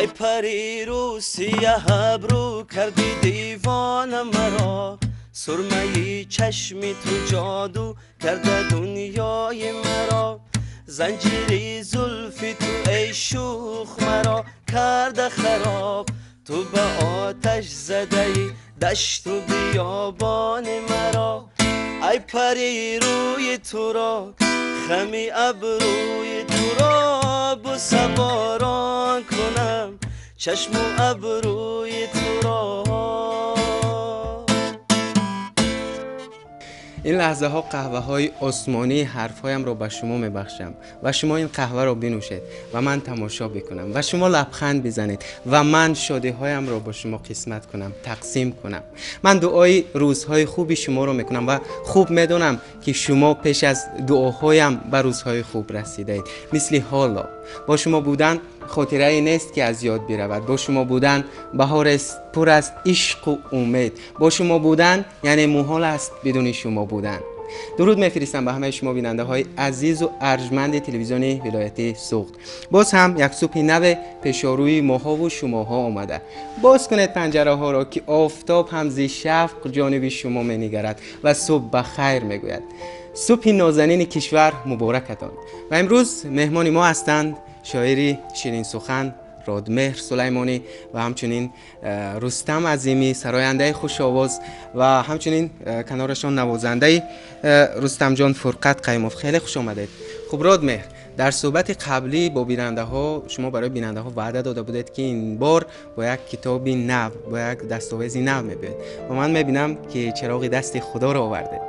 Ай пари русия абру карди девона маро, сурмаи чашми ту ҷоду карда дунёи маро, занҷири зулфи ту эй шӯх маро карда хароб, ту ба оташ задаи дашту биёбони маро. Ай пари рӯи туро, хами абрӯи туро бусаборон кунам, чашму абрӯи туро. Ин лаҳзаҳо қаҳваҳои осмонии ҳарфҳоямро ба шумо мебахшам ва шумо ин қаҳваро бинӯшед ва ман тамошо бикунам ва шумо лабханд бизанед ва ман шодиҳоямро бо шумо қисмат кунам, тақсим кунам. Ман дуои рӯзҳои хуби шуморо мекунам ва хуб медонам ки шумо пеш аз дуоҳоям ба рӯзҳои хуб расидаед. Мисли ҳоло бо шумо будан хотирае нест ки аз ёд биравад. Бо шумо будан баҳор аст пур аз ишқу умед. Бо шумо будан яъне муҳол аст бидуни шумо будан. Дуруд мефиристам ба ҳамаи шумо бинандаҳои азизу арҷманди телевизиони вилояти Суғд. Боз ҳам як субҳи наве пешорӯи моҳову шумоҳо омада. Боз кунед панҷараҳоро ки офтоб ҳам зи шафқ ҷониби шумо менигарад ва субҳ ба хайр мегӯяд. Субҳи нозанини кишвар муборакатон. Ва имрӯз меҳмони мо ҳастанд шоири ширинсухан Родмеҳр Сулаймонӣ ва ҳамчунин Рустам Азимӣ, сарояндаи хушовоз ва ҳамчунин канорашон навозандаи Рустамҷон Фурқат Қаймов. Хеле хуш омадед. Хуб, Родмеҳр, дар суҳбати қаблӣ бо бинандаҳо шумо барои бинандаҳо ваъда дода будед ки ин бор бо як китоби нав, бо як дастовези нав мебиёед ва ман мебинам ки чароғи дасти худоро овардед.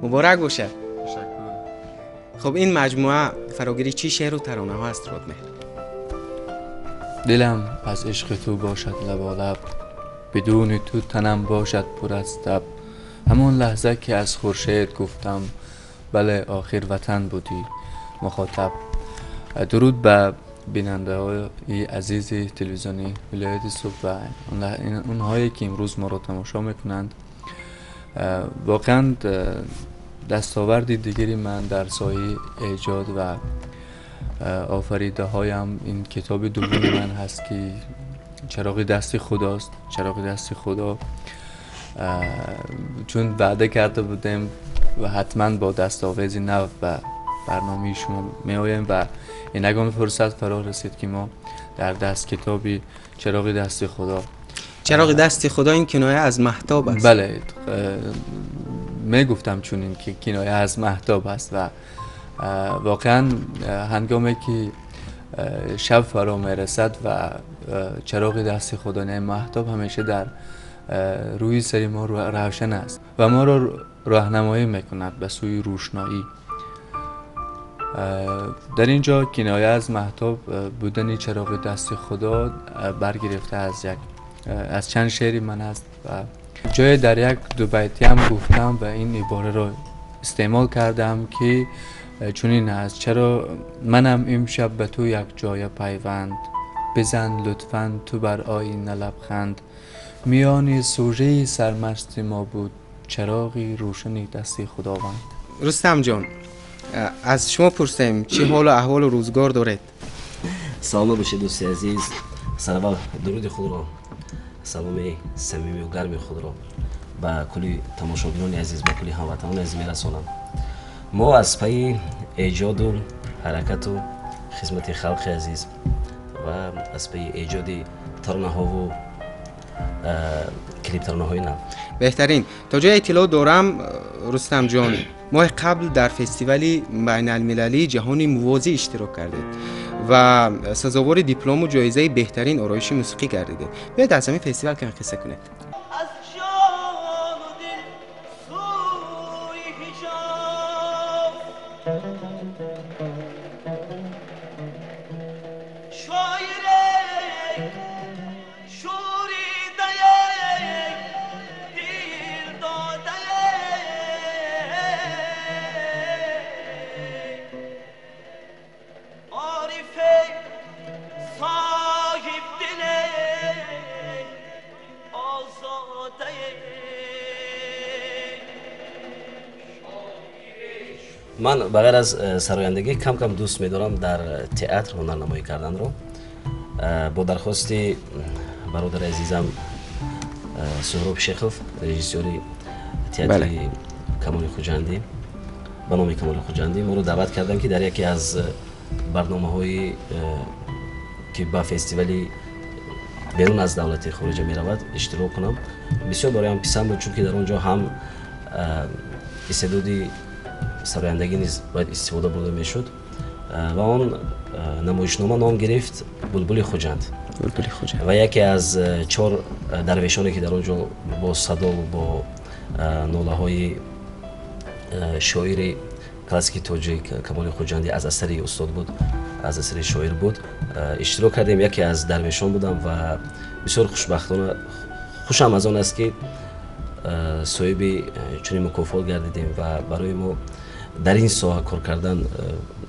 Муборак бошад. Хуб, ин маҷмӯа фарогири чӣ шеъру таронаҳо аст, Родмеҳр? Дилам аз ишқи ту бошад лаболаб, бидуни ту танам бошад пур аз таб. Ҳамон лаҳза ки аз хуршед гуфтам, бале охир ватан будӣ мухотаб. Дуруд ба бинандаҳои азизи телевизиони вилояти Суғд ва онҳое ки имрӯз моро тамошо мекунанд. Воқеан дастоварди дигари ман дар соҳаи эҷод ва офаридаҳоям ин китоби дуввуми ман ҳаст ки чароғи дасти худост. Чароғи дасти худо, чун ваъда карда будем ва ҳатман бо дастовези нав ба барномаи шумо меоем ва инагон фурсат фаро расид ки мо дар даст китоби чароғи дасти худо. Чароғи дасти худо ин киноя аз маҳтоб аст. Бале, мегуфтам чунин ки киноя аз маҳтоб аст ва воқеан ҳангоме ки шаб фаро мерасад ва чароғи дасти худо, яъне маҳтоб, ҳамеша дар рӯи сари мо равшан аст ва моро роҳнамоӣ мекунад ба сӯи рӯшноӣ. Дар ин ҷо киноя аз маҳтоб будани чароғи дасти худо баргирифта аз як аз чанд шеъри ман аст ва ҷое дар як дубайтӣ ҳам гуфтам ва ин ибораро истеъмол кардам ки чунин аст: чаро манам имшаб ба ту якҷоя пайванд, бизан лутфан ту бар оина лабханд. Миёни сужаи сармасти мо буд чароғи рӯшани дасти худованд. Рустамҷон, аз шумо пурсем, чӣ ҳолу аҳволу рӯзгор доред? Саломат бошед, дӯсти азиз. Сараввал дуруди худро, саломи самимию гарми худро ба кулли тамошобинони азиз, ба кулли ҳамватанони азиз мерасонам. Мо аз пайи эҷоду ҳаракату хизмати халқи азиз ва аз пайи эҷоди таронаҳову клиптаронаҳои нав. Беҳтарин. То ҷое иттилоъ дорам, Рустамҷон, моҳи қабл дар фестивали байналмилалии ҷаҳони мувозӣ иштирок кардед ва сазовори диплому ҷоизаи беҳтарин ороиши мусиқӣ гардидед. Биёед аз ҳамин фестивал каме қисса кунед. Ман ба ғайр аз сарояндагӣ кам кам дӯст медорам дар театр ҳунарнамоӣ карданро. Бо дархости бародари азизам Суҳроб Шехов, режиссёри театри Камоли Хуҷандӣ ба номи Камоли Хуҷандӣ, моро даъват карданд, ки дар яке аз барномаҳои, ки ба фестивали берун аз давлати хориҷа меравад, иштирок кунам. Бисёр бароям писанд буд, чунки дар он ҷо ҳам истеъдоди сарояндагӣ низ бояд истифода бурда мешуд ва он намоишнома ном гирифт «Булбули Хуҷанд». Ва яке аз чор дарвешоне, ки дар он ҷо бо садову бо нолаҳои шоири классики тоҷик Камоли Хуҷандӣ, аз асари устод буд, аз асари шоир буд, иштирок кардем. Яке аз дарвешон будам ва бисёр хушбахтона, хушам аз он аст, ки соҳиби чунин мукофот гардидем. Ва барои мо дар ин соҳа кор кардан,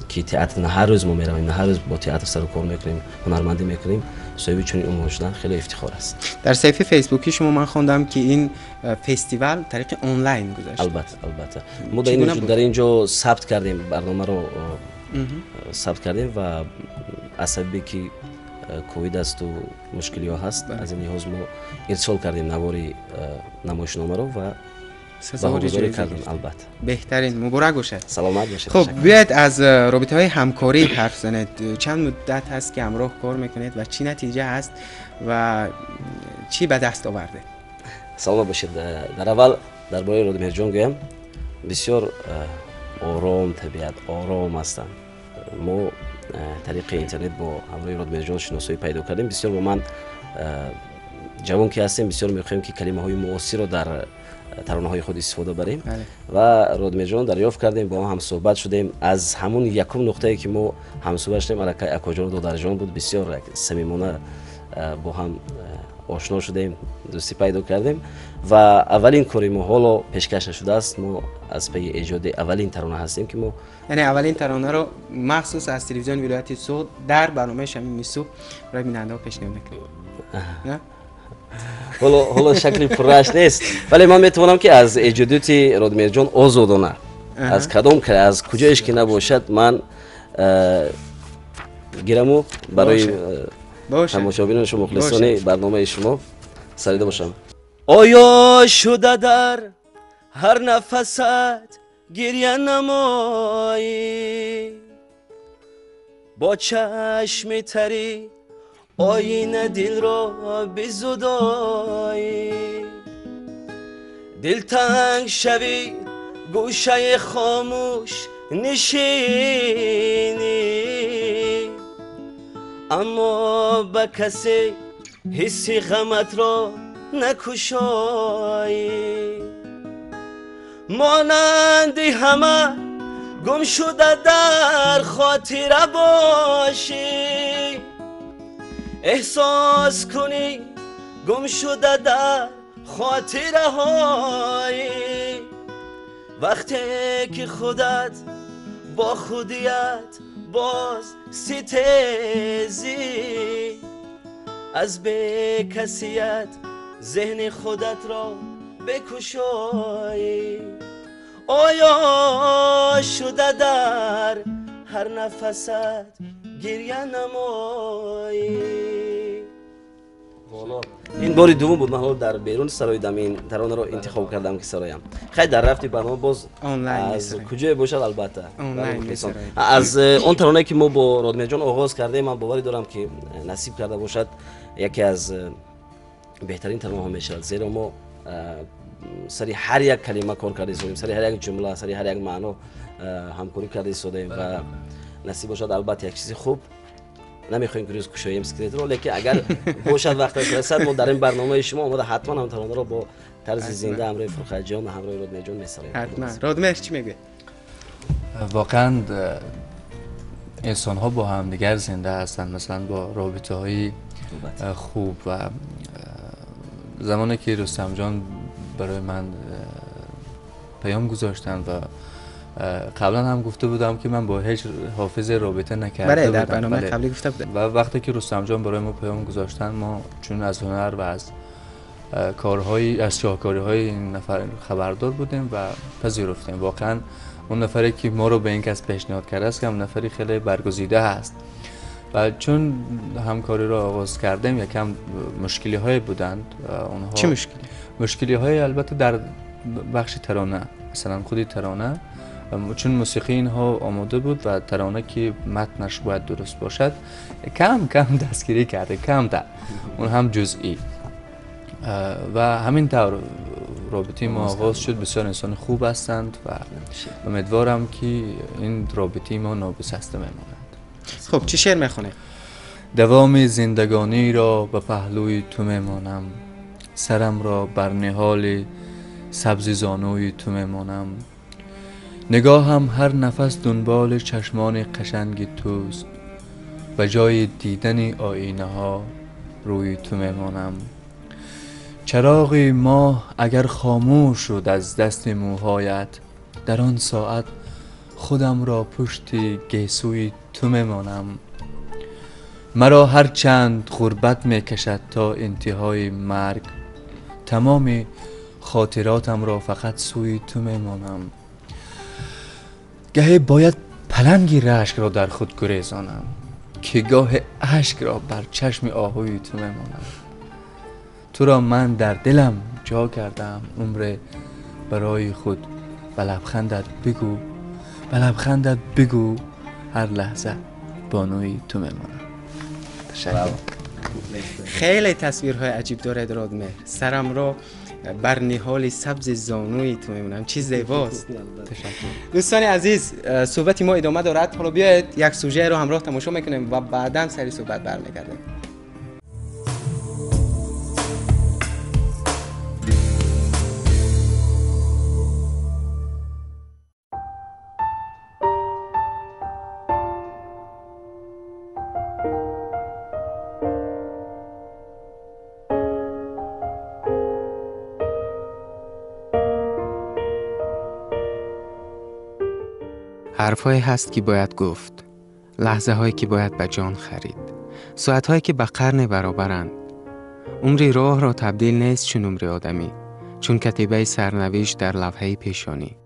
ки театр на ҳар рӯз мо меравем, на ҳар рӯз бо театр сару кор мекунем, ҳунармандӣ мекунем, соҳиби чунин унвон шудан хеле ифтихор аст. Дар саҳифаи фейсбуки шумо ман хондам, ки ин фестивал тариқи онлайн гузашт. Албатта, албатта, мо дар ин ҷо сабт кардем, барномаро сабт кардем ва аз сабабе ки ковид асту мушкилиҳо ҳаст, аз ин лиҳоз мо ирсол кардем навори намоишномаро ва сазовори кардем, албатта. Беҳтарин, муборак бошад. Саломат бошед. Хуб, биёед аз робитаҳои ҳамкорӣ ҳарф занед. Чанд муддат ҳаст, ки ҳамроҳ кор мекунед ва чӣ натиҷа ҳаст ва чӣ ба даст овардед? Саломат бошед. Дар аввал дар бораи Родмеҳрҷон гӯям. Бисёр ором табиат, ором ҳастанд. Мо тариқи интернет бо ҳамроҳи Родмеҳрҷон шиносоӣ пайдо кардем. Бисёр бо ман ҷавон ки ҳастем, бисёр мехоҳем, ки калимаҳои муосирро дар таронаҳои худ истифода барем ва Родмеҳрҷон дарёфт кардем, бо ҳам ҳамсӯҳбат шудем. Аз ҳамун якум нуқтае, ки мо ҳамсӯҳбат шудем, аллакай акоҷону додарҷон буд. Бисёр самимона бо ҳам ошно шудем, дӯстӣ пайдо кардем ва аввалин кори мо ҳоло пешкаш нашудааст. Мо аз пайи эҷоди аввалин тарона ҳастем, ки мо Яъне аввалин таронаро махсус аз телевизиони вилояти Суғд дар барномаи «Шамими субҳ» барои бинандаҳо пешниҳод мекунем? Ҳоло шакли пуррааш нест, вале ман метавонам, ки аз эҷодиёти Родмеҳрҷон озодона, аз кадом, аз куҷоеш ки набошад, ман гираму барои тамошобинони шумо, мухлисони барномаи шумо сарида бошам. Оё шуда дар ҳар нафасат гиря намоӣ, бо чашми тарӣ оина дилро бизудоӣ, дилтанг шавӣ, гӯшаи хомӯш нишинӣ, аммо ба касе ҳисси ғаматро накушоӣ, монанди ҳама гум шуда дар хотира бошӣ, эҳсос кунӣ гум шуда дар хотираҳоӣ, вақте ки худат бо худият боз ситезӣ, аз бекасият зеҳни худатро бикушоӣ, оё шуда дар ҳар нафасат гиря намоӣ. Ин бори дуввум буд, ман ҳоло дар берун сароидам, ин таронаро интихоб кардам, ки сароям. Хай, дар рафти барнома боз аз куҷое бошад, албатта, аз он таронае, ки мо бо Родмеҳрҷон оғоз кардем, ман боварӣ дорам, ки насиб карда бошад, яке аз беҳтарин таронаҳо мешавад, зеро мо сари ҳар як калима кор карда истодаем, сари ҳар як ҷумла, сари ҳар як маъно ҳамкорӣ карда истодаем ва насиб бошад, албатта, як чизи хуб. Намехоҳем, ки рӯз кушоем секретро, лекин агар бошад, вақташ расад, мо дар ин барномаи шумо омода ҳатман ҳам таронаро бо тарзи зинда ҳамроҳи Фурқатҷон ва ҳамроҳи Родмеҳрҷон месароем. Ҳатман. Родмеҳр, чӣ мегӯед? Воқеан, инсонҳо бо ҳамдигар зинда ҳастанд, масалан, бо робитаҳои хуб. Ва замоне ки Рустамҷон барои ман паём гузоштанд ва қаблан ҳам гуфта будам, ки ман бо ҳеҷ ҳофизе робита накарда будам. Дар барномаи қаблӣ гуфта будам. Ва вақте ки Рустамҷон барои мо паём гузоштанд, мо чун аз ҳунар ва аз корҳои, аз шоҳкориҳои ин нафар хабардор будем ва пазируфтем. Воқеан, он нафаре, ки моро ба ин кас пешниҳод кардааст, ҳам нафари хеле баргузида ҳаст. و چون همکاری را آغاز کردیم یکم مشکلی های بودند. اونها چه مشکلی؟ مشکلی های البته در بخش ترانه، مثلا خودی ترانه، چون موسیقی اینها آماده بود و ترانه که متنش باید درست باشد کم کم دستگیری کرده، کم در اون هم جزئی و همین طور رابطه ما آغاز شد. بسیار انسان خوب هستند و امیدوارم که این رابطه ما نابسسته میماند. خب چه شعر میخونه؟ دوام زندگانی را به پهلوی تو میمانم، سرم را بر نهال سبز زانوی تو میمانم، نگاهم هر نفس دنبال چشمان قشنگ توست، به جای دیدن آینه ها روی تو میمانم، چراغ ماه اگر خاموش شد از دست موهایت، در آن ساعت خودم را پشت گیسوی تو میمانم، مرا هر چند غربت میکشد تا انتهای مرگ، تمام خاطراتم را فقط سوی تو میمانم، گهی باید پلنگی رشک را در خود گریزانم که گاه اشک را بر چشم آهوی تو میمانم، تو را من در دلم جا کردم عمر برای خود، به لبخندت بگو، به لبخندت بگو هر لحظه بانوی تو میمانم. تشکر. خیلی تصویرهای عجیب داره رادمهر. سرم را بر نهال سبز زانوی تو میمونم، چیز زیباست. تشکر. دوستان عزیز، صحبت ما ادامه دارد. حالا بیاید یک سوژه رو همراه تماشا میکنیم و بعدا سری صحبت برمیگردیم. حرفهایی هست که باید گفت، لحظه هایی که باید به جان خرید، ساعت هایی که به قرن برابرند. عمری راه را تبدیل نیست چون عمر آدمی، چون کتیبه سرنوشت در لوحه پیشانی.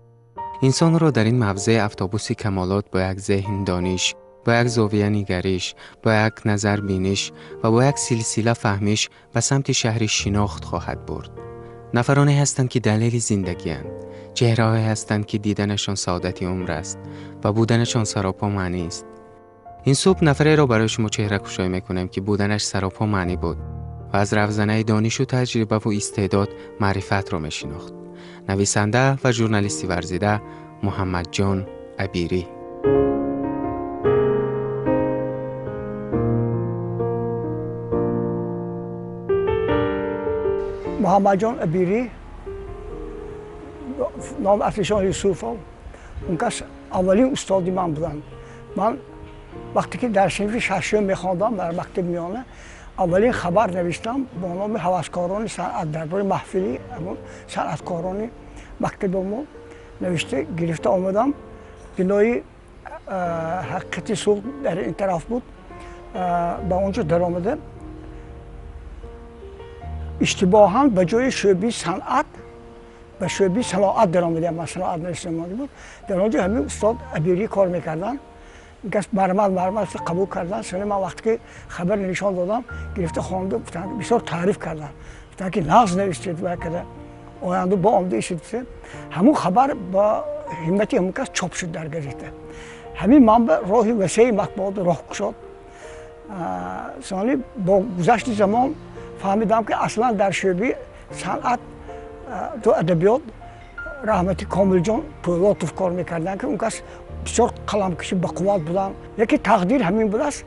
انسان را در این موضع اتوبوس کمالات با یک ذهن دانش، با یک زاویه نگرش، با یک نظر بینش و با یک سلسله فهمش به سمت شهر شناخت خواهد برد. نفرانی هستند که دلیل زندگی اند، چهره‌هایی هستند که دیدنشان سعادت عمر است و بودنشان سراپا معنی است. این صبح نفری را برای شما چهره کشایی میکنیم که بودنش سراپا معنی بود و از روزنه دانش و تجربه و استعداد معرفت را میشناخت. نویسنده و ژورنالیست ورزیده محمد جان ابیری. محمد جان ابیری نام اصلیشان یوسف، اون کس اولین استادی من بودن. من وقتی که در صنف ششم میخواندم در مکتب میانه، اولین خبر نوشتم با نام هوسکاران صنعت درباره محفلی صنعتکاران مکتب ما نوشته گرفته آمدم. بنای حقیقت سوق در این طرف بود، با اونجا در آمده اشتباهاً به جای شعبه صنعت به شعبه صناعت در آمده. من صناعت نوشته بود. در آنجا همین استاد ابیری کار میکردن. کس برآمد قبول کردن. سر من وقتی که خبر نشان دادم گرفته خوانده، گفتن بسیار تعریف کردن، گفتن که نغز نوشتید و کرده آینده با آمده شد. همون خبر با همتی همون کس چاپ شد در گزیته. همین من به راه وسیع مطبوعات راه گشاد. ثانی با گذشت زمان فهمیدم که اصلا در شعبه صنعت تو ادبیات رحمتی کامل جان پولاتوف کار میکردن که اون کس بسیار قلم کشی با قوت بودن. یکی تقدیر همین بود است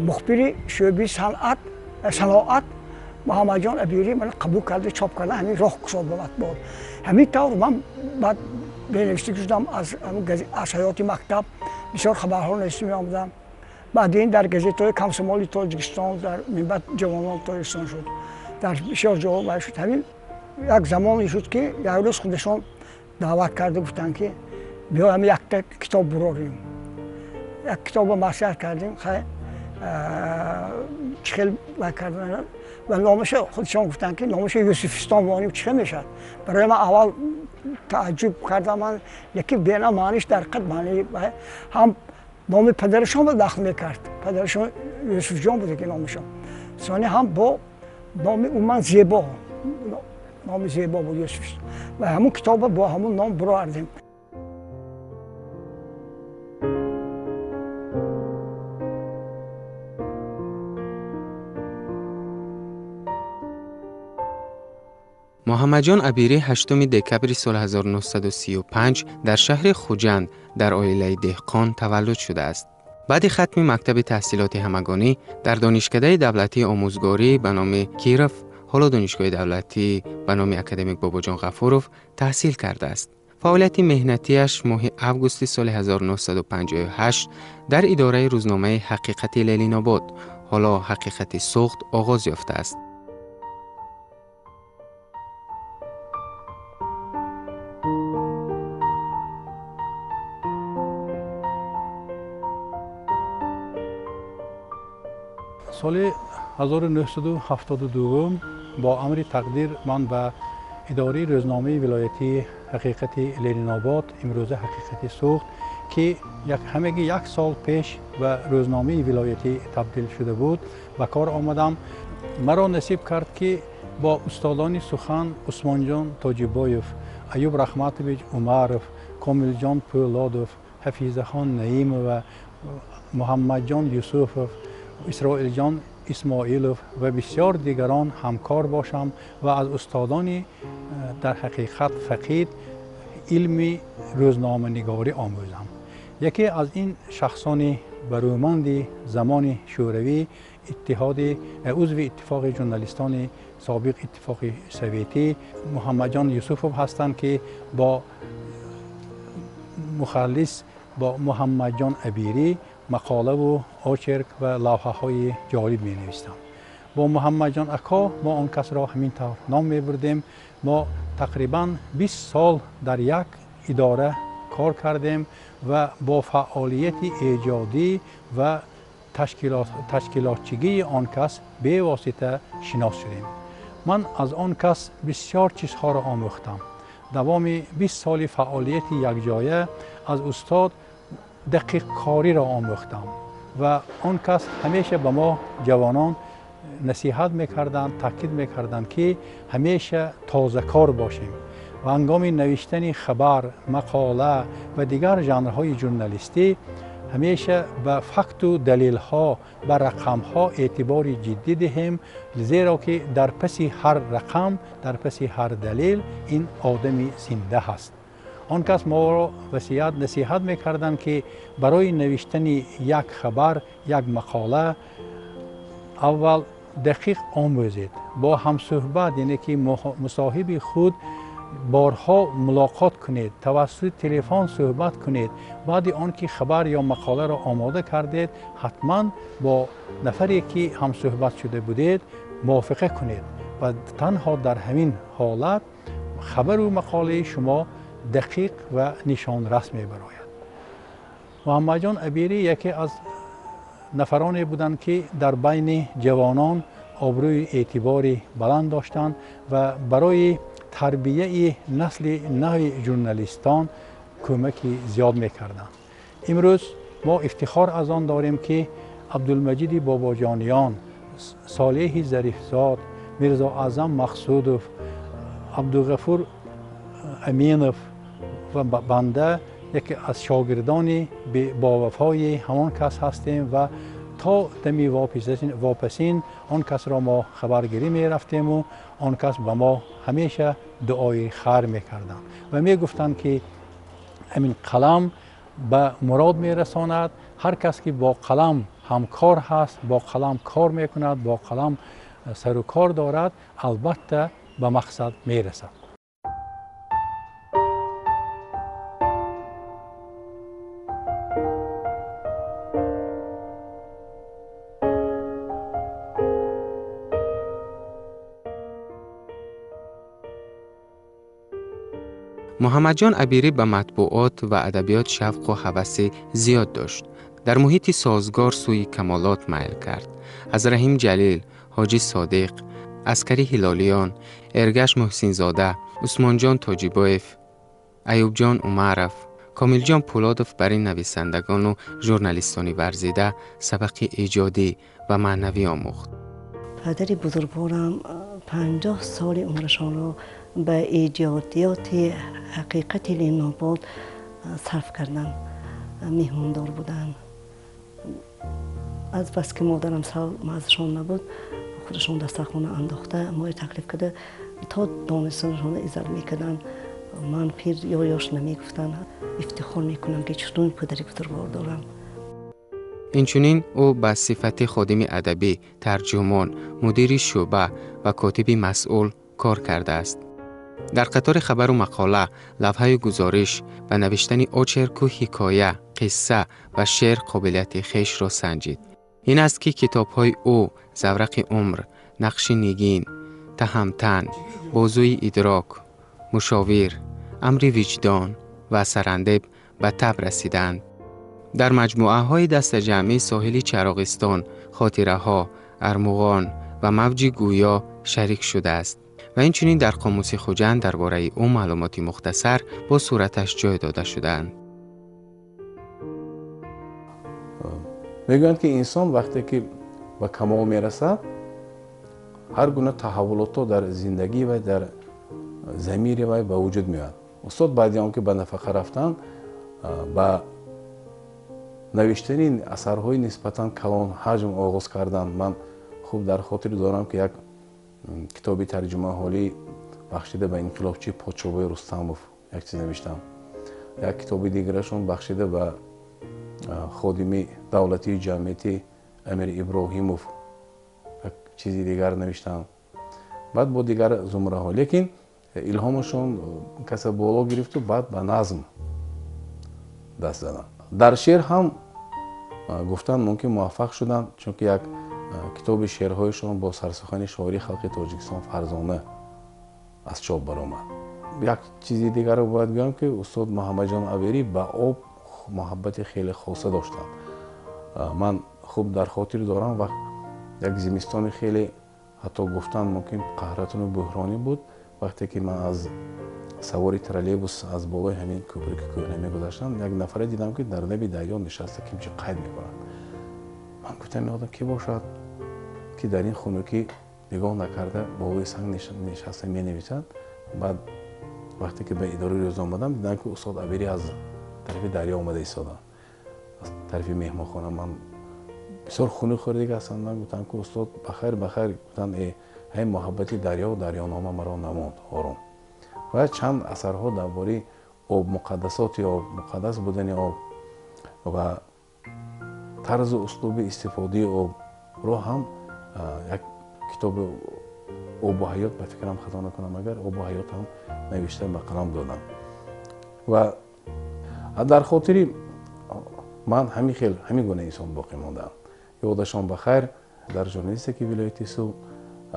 مخبری شعبه صناعت محمد جان ابیری من قبول کرده چاپ کرده، همین راه گشاد به مطبوعات. همین طور من بعد بنوشته شدم از حیات مکتب بسیار خبرها نوشته می آمدم. بعد این در گزیت‌های کمسمالی تاجیکستان در منبع جوانان تاجیکستان شد، در بسیار جاها شد. همین یک زمانی شد که یک روز خودشان دعوت کرده گفتند که بیا همین یک تا کتاب براریم. یک کتاب مصلحت کردیم، خیلی چخیل کردن و نامش خودشان گفتند که نامش یوسفستان وانیم چه میشد. برای من اول تعجب کردم، من یکی بینا معنیش در قد معنی هم Номи падарашон дахл мекард. Падарашон Юсуфҷон буд ки номашон. Сони ҳам бо номи умуман Зебо, номи Зебо буд Юсуф. Ва ҳамун китоба бо ҳамун ном баровардем. Муҳаммадҷон Абирӣ 8 декабри соли 1935 дар шаҳри Хуҷанд дар оилаи деҳқон таваллуд шудааст. Баъди хатми мактаби таҳсилоти ҳамагонӣ дар Донишкадаи давлатии омӯзгорӣ ба номи Киров, ҳоло Донишгоҳи давлатӣ ба номи академик Бобоҷон Ғафуров таҳсил кардааст. Фаъолияти меҳнатиаш моҳи августи соли 1958 дар идораи рӯзномаи Ҳақиқати Ленинобод, ҳоло Ҳақиқати Суғд, оғоз ёфтааст. Соли 1972 бо амри тақдир ман ба идораи рӯзномаи вилоятии Ҳақиқати Ленинобод, имрӯза Ҳақиқати Суғд, ки ҳамагӣ як сол пеш ба рӯзномаи вилоятӣ табдил шуда буд, ба кор омадам. Маро насиб кард, ки бо устодони сухан Усмонҷон Тоҷибоев, Аюб Раҳматович Умаров, Комилҷон Пӯлодов, Ҳафизахон Наимова, Муҳаммадҷон Юсуфов, Исроилҷон Исмоилов ва бисёр дигарон ҳамкор бошам ва аз устодони дар ҳақиқат фақид илми рӯзноманигорӣ омӯзам. Яке аз ин шахсони барӯманди замони Шӯравӣ, узви Иттифоқи журналистони собиқ Иттифоқи Советӣ Муҳаммадҷон Юсуфов ҳастанд, ки бо мухаллис бо Муҳаммадҷон Абирӣ мақолаву очерк ва лавҳаҳои ҷолиб менавистанд. Бо Муҳаммадҷон ако мо он касро ҳамин тавр ном мебурдем. Мо тақрибан 20 сол дар як идора кор кардем ва бо фаъолияти эҷодӣ ва ташкилотчигии он кас бевосита шинос шудем. Ман аз он кас бисёр чизҳоро омӯхтам. Давоми 20 соли фаъолияти якҷоя аз устод дақиқкориро омӯхтам ва он кас ҳамеша ба мо ҷавонон насиҳат мекарданд, таъкид мекарданд, ки ҳамеша тозакор бошем ва ҳангоми навиштани хабар, мақола ва дигар жанрҳои журналистӣ ҳамеша ба факту далелҳо, ба рақамҳо эътибори ҷиддӣ диҳем, зеро ки дар паси ҳар рақам, дар паси ҳар далел ин одами зинда ҳаст. Он кас моро васият насиҳат мекарданд, ки барои навиштани як хабар, як мақола аввал дақиқ омӯзед, бо ҳамсӯҳбат, яъне ки мусоҳиби худ борҳо мулоқот кунед, тавассути телефон суҳбат кунед. Баъди он ки хабар ё мақоларо омода кардед, ҳатман бо нафаре ки ҳамсӯҳбат шуда будед мувофиқа кунед ва танҳо дар ҳамин ҳолат хабару мақолаи шумо дақиқ ва нишонрас мебарояд. Муҳаммадҷон Абирӣ яке аз нафароне буданд, ки дар байни ҷавонон обрӯи эътибори баланд доштанд ва барои тарбияи насли нави журналистон кӯмаки зиёд мекарданд. Имрӯз мо ифтихор аз он дорем, ки Абдулмаҷиди Бобоҷониён, Солеҳи Зарифзод, Мирзоаъзам Мақсудов, Абдуғафур Аминов ва банда яке аз шогирдони бовафои ҳамон кас ҳастем ва то дами вопасин он касро мо хабаргирӣ мерафтему он кас ба мо ҳамеша дуои хайр мекарданд ва мегуфтанд, ки ҳамин қалам ба мурод мерасонад. Ҳар кас ки бо қалам ҳамкор ҳаст, бо қалам кор мекунад, бо қалам сару кор дорад, албатта ба мақсад мерасад. Муҳаммадҷон Абирӣ ба матбуот ва адабиёт шавқу ҳаваси зиёд дошт. Дар муҳити созгор сӯи камолот майл кард. Аз Раҳим Ҷалил, Ҳоҷи Содиқ, Аскари Ҳилолиён, Эргаш Муҳсинзода, Усмонҷон Тоҷибоев, Аюбҷон Умаров, Комилҷон Пӯлодов бар ин нависандагону журналистони варзида сабақи эҷодӣ ва маънавӣ омӯхт. Падари бузургворам 50 соли умрашонро ба эҷодиёти ҳақиқати Ленинобод сарф карданд, меҳмондор буданд. Аз бас ки модарам мазашон набуд, худашон дастархона андохта моро таклиф карда то донистанашонро иззат мекарданд. Ман пир ё ёш намегуфтанд. Ифтихор мекунам ки чунин падари бузургвор дорам. Инчунин ӯ ба сифати ходими адабӣ, тарҷумон, мудири шӯъба ва котиби масъул кор кардааст. Дар қатори хабару мақола, лавҳаю гузориш ва навиштани очерку ҳикоя, қисса ва шеър қобилияти хешро санҷид. Ин аст ки китобҳои ӯ «Заврақи умр», «Нақши нигин», «Таҳамтан», «Бозуи идрок», «Мушовир», «Амри виҷдон» ва «Сарандеб» ба таб расиданд. Дар маҷмӯаҳои дастаҷамъӣ «Соҳили Чароғистон», «Хотираҳо», «Армуғон» ва «Мавҷи гӯё» шарик шудааст ва инчунин дар қомуси Хуҷанд дар бораи ӯ маълумоти мухтасар бо сураташ ҷой дода шудаанд. Мегӯянд ки инсон вақте ки ба камол мерасад, ҳар гуна таҳаввулотҳо дар зиндагӣ ва дар замири вай ба вуҷуд меояд. Устод баъди он ки ба нафақа рафтанд, ба навиштани асарҳои нисбатан калон ҳаҷм оғоз карданд. Ман хуб дар хотир дорам ки як китоби тарҷумаҳолӣ бахшида ба инқилобчи Подшобои Рустамов як чиз навиштам. Як китоби дигарашон бахшида ба ходими давлатии ҷамъияти Амир Иброҳимов як чизи дигар навиштам. Баъд бо дигар зумраҳо. Лекин илҳомашон каса боло гирифту баъд ба назм даст заданд. Дар шеър ҳам гуфтан мумкин муваффақ шуданд, чунки як китоби шеърҳояшон бо сарсухани шоири халқи Тоҷикистон Фарзона аз чоп баромад. Як чизи дигарро бояд гӯям ки устод Муҳаммадҷон Абирӣ ба об муҳаббати хеле хоса доштанд. Ман хуб дар хотир дорам вақт як зимистони хеле ҳатто гуфтан мумкин қаҳратону буҳронӣ буд, вақте ки ман аз савори троллейбус аз болои ҳамин кӯприки кӯҳна мегузаштам, як нафаре дидам ки дар лаби дарё нишаста кимчи қайд мекунад. Ман гуфтам ин одам ки бошад ки дар ин хунукӣ нигоҳ накарда болои санг нишаста менависад. Баъд вақте ки ба идораи рӯз омадам, дидам ки устод Абирӣ аз тарафи дарё омада истоданд, аз тарафи меҳмонхона. Ман бисёр хунук хӯрдига ҳастам. Ман гуфтам ки устод бахайр, бахайр. Гуфтанд ҳамин муҳаббати дарё дарёнома маро намонд ором. Ва чанд асарҳо дар бораи об, муқаддасоти об, муқаддас будани об ва тарзу услуби истифодаи обро ҳам як китоби обу ҳаёт, ба фикрам хато накунам агар, обу ҳаёт ҳам навишта ба қалам додам. Ва дар хотири ман ҳамин хел ҳамин гуна инсон боқӣ мондаам. Ёдашон ба хайр, дар журналистики вилояти Суғд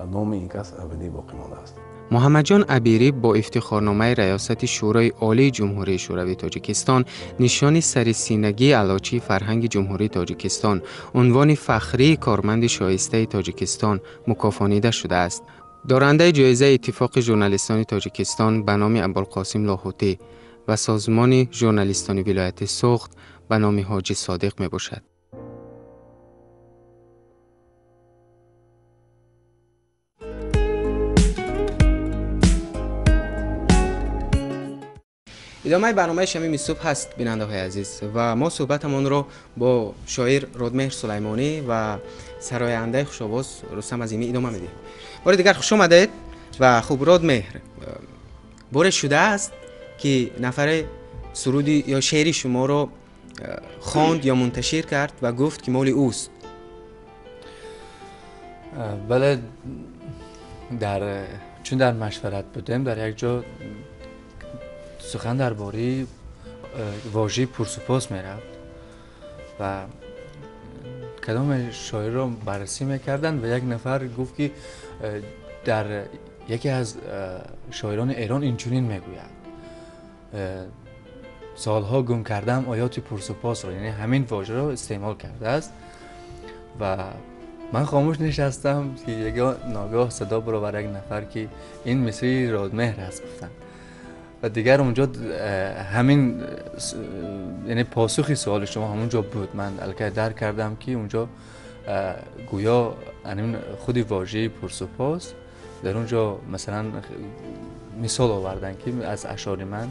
номи ин кас абадӣ боқӣ мондааст. Муҳаммадҷон Абирӣ бо ифтихорномаи Раёсати Шӯрои Олии Ҷумҳурии Шӯравии Тоҷикистон, нишони сарисинагии Аълочии фарҳанги Ҷумҳурии Тоҷикистон, унвони фахрии корманди шоистаи Тоҷикистон мукофонида шудааст. Дорандаи ҷоизаи Иттифоқи журналистони Тоҷикистон ба номи Абулқосим Лоҳутӣ ва Созмони журналистони вилояти Суғд ба номи Ҳоҷӣ Содиқ мебошад. Идомаи барномаи Шамими субҳ ҳаст, бинандаҳои азиз, ва мо суҳбатамонро бо шоир Родмеҳр Сулаймонӣ ва сарояндаи хушовоз Рустам Азимӣ идома медиҳем. Бори дигар хуш омадед. Ва хуб, Родмеҳр, боре шудааст ки нафаре суруди ё шеъри шуморо хонд ё мунташир кард ва гуфт ки моли ӯст? Бале, чун дар машварат будем, дар як ҷо сухан дар бораи вожаи пурсупос мерафт ва кадоме шоирро баррасӣ мекарданд ва як нафар гуфт ки дар яке аз шоирони Эрон инчунин мегӯяд: солҳо гум кардам оёти пурсупосро, яъне ҳамин вожаро истеъмол кардааст. Ва ман хомӯш нишастам ки ягон ногоҳ садо баровар як нафар ки ин мисри Родмеҳр аст, гуфтанд. و دیگر اونجا همین، یعنی پاسخی سوال شما همونجا بود. من الکی درک کردم که اونجا گویا خود واژه پرسپاس در اونجا مثلا مثال آوردن که از اشعار من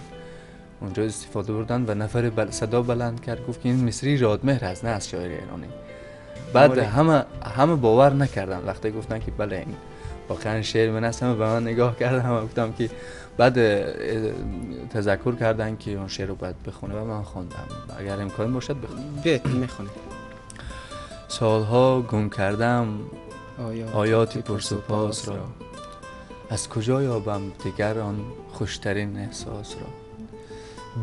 اونجا استفاده بردن و نفر صدا بلند کرد گفت که این مصری رادمهر است، نه از شاعر ایرانی. بعد همه باور نکردن وقتی گفتن که بله این واقعا شعر من است. همه به من نگاه کردن، همه گفتم که بعد تذکر کردن که اون شعر رو باید بخونه و من خواندم. اگر امکان باشد بخونم. بیاید میخونم. سالها گم کردم آیات پرسپاس را، از کجا یابم دیگر آن خوشترین احساس را.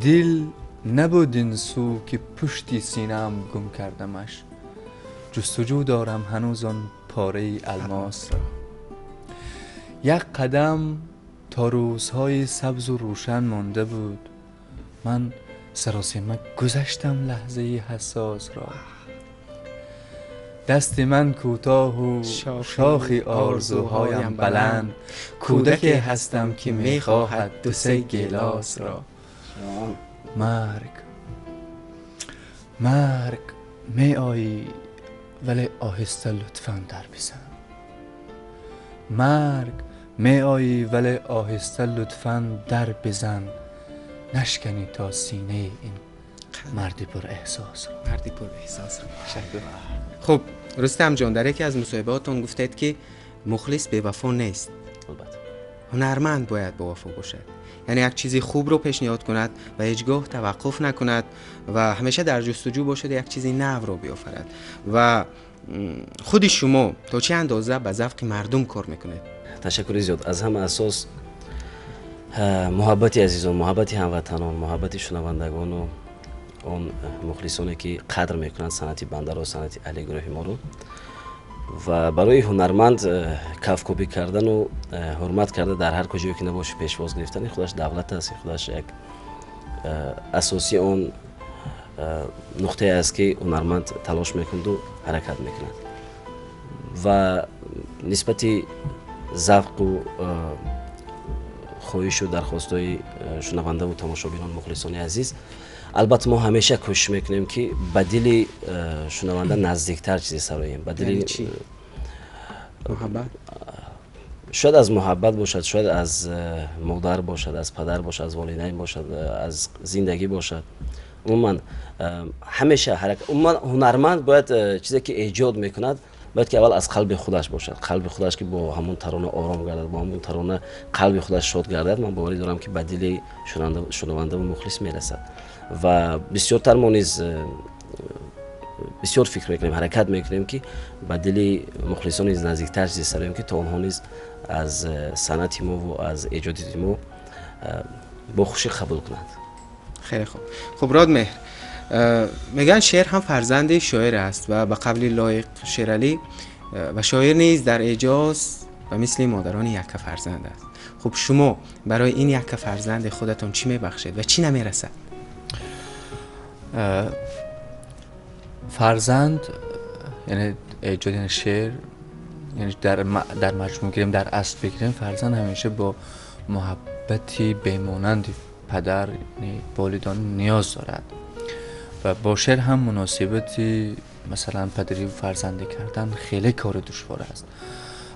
دل نبود این سو که پشتی سینم گم کردمش، جستجو دارم هنوز آن پاره الماس را. یک قدم تا روزهای سبز و روشن مانده بود، من سراسیمه گذشتم لحظه حساس را. دست من کوتاه و شاخی آرزوهایم بلند، کودک هستم که میخواهد دو سه گیلاس را. مرگ مرگ می آیی ولی آهسته لطفاً در بزن. مرگ می آیی ولی آهسته لطفاً در بزن، نشکنی تا سینه این مردی پر احساس را. مردی پر احساس را. خب رستم جان، در یکی از مصاحبهاتون گفتید که مخلص بی وفا نیست. البته هنرمند باید با وفا باشد، یعنی یک چیزی خوب رو پیشنهاد کند و هیچگاه توقف نکند و همیشه در جستجو باشد یک چیزی نو رو بیافرد. و خود شما تا چه اندازه به ذوق مردم کار میکنید؟ تشکر زیاد. از همه اساس محبت عزیزان، محبت هموطنان، محبت شنوندگان و آن مخلصانه که قدر میکنند صنعت بنده را، صنعت اهل گروه ما رو. و برای هنرمند کفکوبی کردن و حرمت کرده در هر کجایی که نباشه پیشواز گرفتن خودش دولت است، خودش یک اساسی آن نقطه است که هنرمند تلاش میکند و حرکت میکند. و نسبت ذوق و خواهش و درخواست‌های شنونده و تماشابینان مخلصان عزیز، البته ما همیشه کوشش میکنیم که به دل شنونده نزدیکتر چیزی سراییم. به دل محبت، شاید از محبت باشد، شاید از مادر باشد، از پدر باشد، از والدین باشد، از زندگی باشد. عموما همیشه حرکت، عموما هنرمند باید چیزی که ایجاد میکند باید که اول از قلب خودش باشد، قلب خودش که با همون ترانه آرام گردد، با همون ترانه قلب خودش شاد گردد. من باوری دارم که به دل شنونده و مخلص میرسد. و بسیارتر ما نیز بسیار فکر میکنیم، حرکت میکنیم که به دل مخلصان نیز نزدیکتر چیزی سریم که تا آنها نیز از صنعت ما و از ایجاد ما با خوشی قبول کنند. خیلی خوب. خب رادمهر، میگن شعر هم فرزند شاعر است و به قبل لایق شیرعلی و شاعر نیز در اعجاز و مثل مادران یک فرزند است. خب شما برای این یک فرزند خودتان چی میبخشید و چی نمیرسد؟ فرزند یعنی ایجاد شعر، یعنی در مجموع گیریم، در اصل بگیریم، فرزند همیشه با محبتی بیمانند پدر یعنی والدان نیاز دارد و با شعر هم مناسبتی مثلا پدری و فرزندی کردن خیلی کار دشوار است،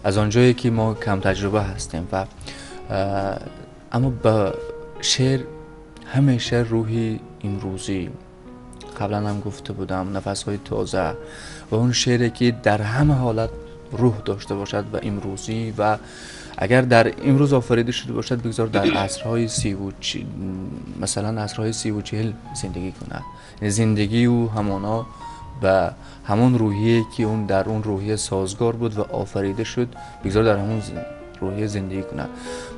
از آنجایی که ما کم تجربه هستیم. و اما با شعر همیشه روحی امروزی، قبلا هم گفته بودم، نفس‌های تازه و اون شعری که در همه حالت روح داشته باشد و امروزی، و اگر در امروز آفریده شده باشد بگذار در عصرهای مثلا عصرهای 30 و 40 زندگی کند. زندگی او همانا به همون روحیه که اون در اون روحیه سازگار بود و آفریده شد، بگذار در همون روحیه زندگی کند.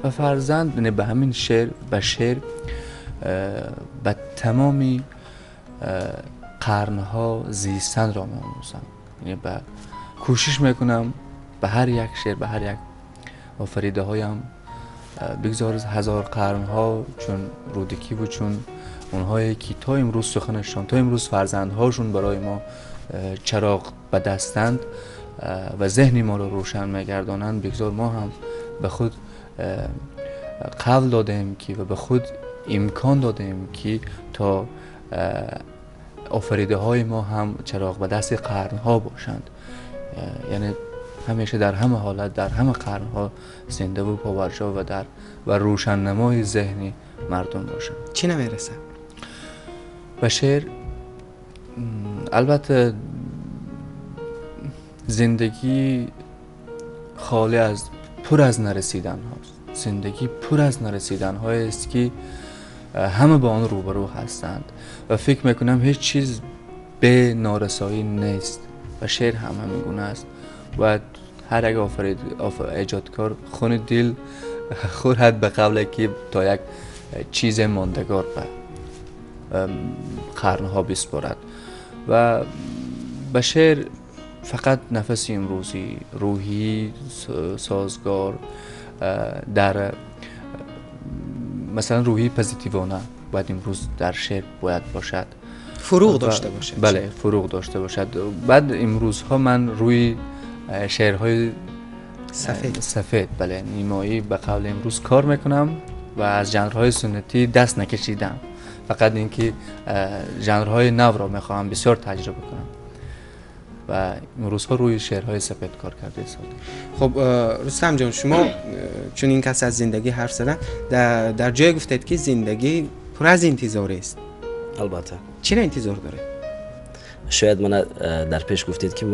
و فرزند به همین شعر، به شعر به تمامی قرنها زیستن را می‌آموزم. یعنی به کوشش میکنم به هر یک شعر، به هر یک آفریده هایم بگذار هزار قرنها، چون رودکی بود، چون اونهایی که تا امروز سخنشان، تا امروز فرزندهاشون برای ما چراغ به دستند و ذهن ما رو روشن میگردانند، بگذار ما هم به خود قول دادیم که و به خود имкон додем ки то офаридаҳои мо ҳам чароғ ба дасти қарнҳо бошанд, яъне ҳамеша дар ҳама ҳолат, дар ҳама қарнҳо зинда ва побарҷо ва дар ва рӯшаннамои зеҳни мардум бошанд. Чӣ намерасад? Ба шеър албатта зиндагӣ холӣ аз пур аз нарасиданҳост. Зиндагӣ пур аз нарасиданҳоест ки ҳама ба он рӯбарӯ ҳастанд ва фикр мекунам ҳеҷ чиз бе норасоӣ нест ва шеър ҳам ҳамин гуна аст. Бояд ҳар як эҷодкор хуни дил хӯрад ба қавле ки то як чизе мондагор ба қарнҳо биспорад ва ба шеър фақат нафаси имрӯзӣ, рӯҳӣ созгор, дар масалан рӯҳии позитивона бояд имрӯз дар шеър бояд бошад, фурӯғ дошта бошад. Бале, фурӯғ дошта бошад. Баъд имрӯзҳо ман рӯи шеърҳои сафед, бале, нимоӣ ба қавли имрӯз кор мекунам ва аз жанрҳои суннатӣ даст накашидам, фақат инки жанрҳои навро мехоҳам бисёр таҷриба кунам ва имрӯзҳо рӯи шеърҳои сафед кор карда истодам. Хуб, Рустам ҷон, шумо чун ин кас аз зиндагӣ ҳарф задан, дар ҷое гуфтед ки зиндагӣ пур аз интизорӣ аст. Албатта. Чиро интизор доред? Шояд мана дар пеш гуфтед ки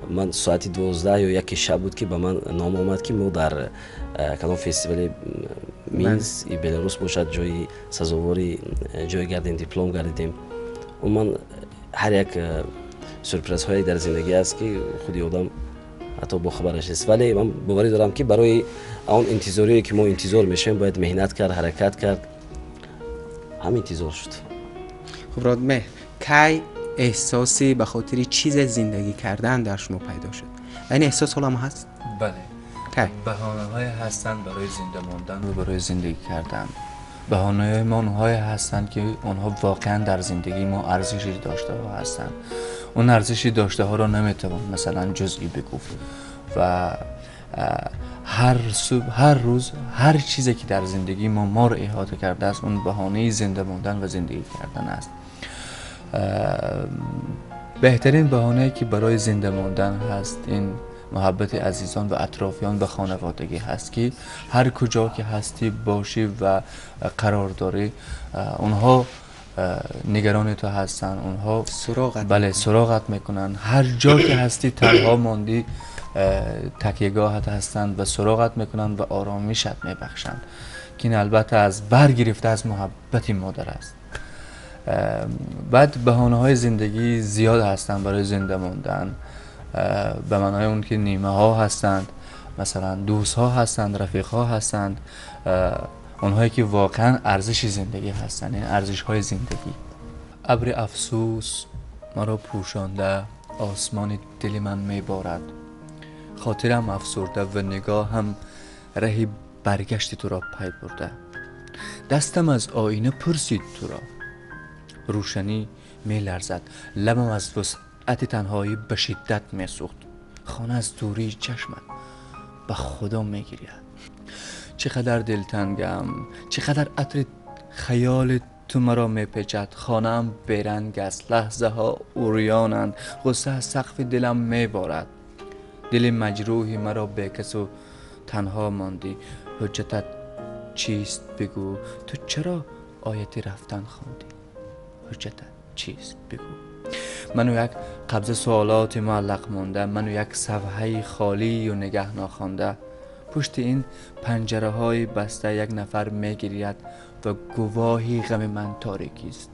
ман соати 12 ё 1 шаб буд ки ба ман ном омад ки мо дар кадом фестивали Минск и Беларус бошад ҷои сазовори ҷой гардем, диплом гардидем. Умуман ҳар як сюрпризҳое дар зиндагӣ аст ки худи одам ҳатто бохабараш нест, вале ман боварӣ дорам ки барои он интизорие ки мо интизор мешавем бояд меҳнат кард, ҳаракат кард, ҳам интизор шуд. Хуб, Родмеҳр, кай эҳсоси ба хотири чизе зиндагӣ кардан дар шумо пайдо шуд? Ва ин эҳсос ҳоло ҳам ҳаст? Бале. Кай? Баҳонаҳое ҳастанд барои зинда мондан ва барои зиндагӣ кардан. Баҳонаҳои мо онҳое ҳастанд ки онҳо воқеан дар зиндагии мо арзиши доштаҳо ҳастанд. Он арзиши доштаҳоро наметавон масалан ҷузъӣ бигуфт ва ҳар субҳ, ҳар рӯз, ҳар чизе ки дар зиндагии мо моро иҳота кардааст, он баҳонаи зинда мондан ва зиндагӣ кардан аст. Беҳтарин баҳонае ки барои зинда мондан ҳаст ин муҳаббати азизон ва атрофиён ва хонаводагӣ ҳаст ки ҳар куҷо ки ҳастӣ бошӣ ва қарор дорӣ, онҳо нигарони ту ҳастанд, онҳо бале суроғат мекунанд. Ҳар ҷо ки ҳастӣ танҳо мондӣ, такягоҳат ҳастанд ва суроғат мекунанд ва оромишат мебахшанд, ки ин албатта аз баргирифта аз муҳаббати модар аст. Баъд баҳонаҳои зиндагӣ зиёд ҳастанд барои зинда мондан, ба маънои он ки нимаҳо ҳастанд, масалан дӯстҳо ҳастанд, рафиқҳо ҳастанд, онҳое ки воқеан арзиши зиндагӣ ҳастанд, ин арзишҳои зиндагӣ. Абри афсӯс маро пӯшонда, осмони дили ман меборад, хотирам афсурда ва нигоҳам раҳи баргашти туро пай бурда. Дастам аз оина пурсид туро, рӯшанӣ меларзад, лабам аз вусъати танҳоӣ ба шиддат месӯхт, хона аз дурии чашмат ба худо мегиряд. Чӣ қадар дилтангам, чӣ қадар атри хаёли ту маро мепечад, хонаам беранг аст, лаҳзаҳо урёнанд, ғусса аз сақфи дилам меборад. Дили маҷрӯҳи маро бекасу танҳо мондӣ, ҳуҷҷатат чист бигӯ, ту чаро ояти рафтан хондӣ? ҳуҷҷатат чист бигӯ. Ману як қабза суолоти муаллақ монда, ману як сафҳаи холию нигаҳ нохонда. Пушти ин панҷараҳои баста як нафар мегиряд ва гувоҳи ғами ман торикист.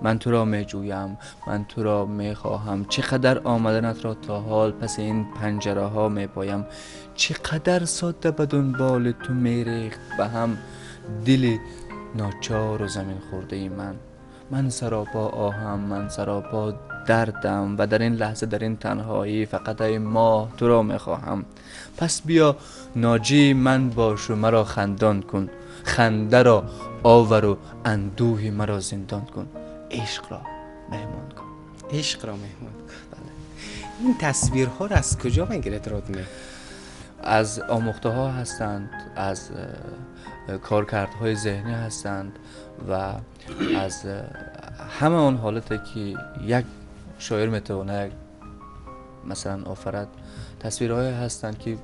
Ман туро меҷӯям, ман туро мехоҳам, чӣ қадар омаданатро то ҳол паси ин панҷараҳо мепоям, чӣ қадар содда ба дунболи ту мерехт ба ҳам дили ночору заминхӯрдаи ман. Ман саропо оҳам, ман саропо дардам ва дар ин лаҳза, дар ин танҳоӣ фақат эй моҳ туро мехоҳам. Пас биё ноҷии ман бошу маро хандон кун, хандаро овару андӯҳи маро зиндон кун, ишқро меҳмон кун. Ишқро меҳмон кун. Бале. Ин тасвирҳоро аз куҷо мегиред, Родмеҳр? از آموخته ها هستند، از کارکردهای ذهنی هستند و از همه آن حالتی که یک شاعر میتونه مثلا آفرد، تصویرهای هستند که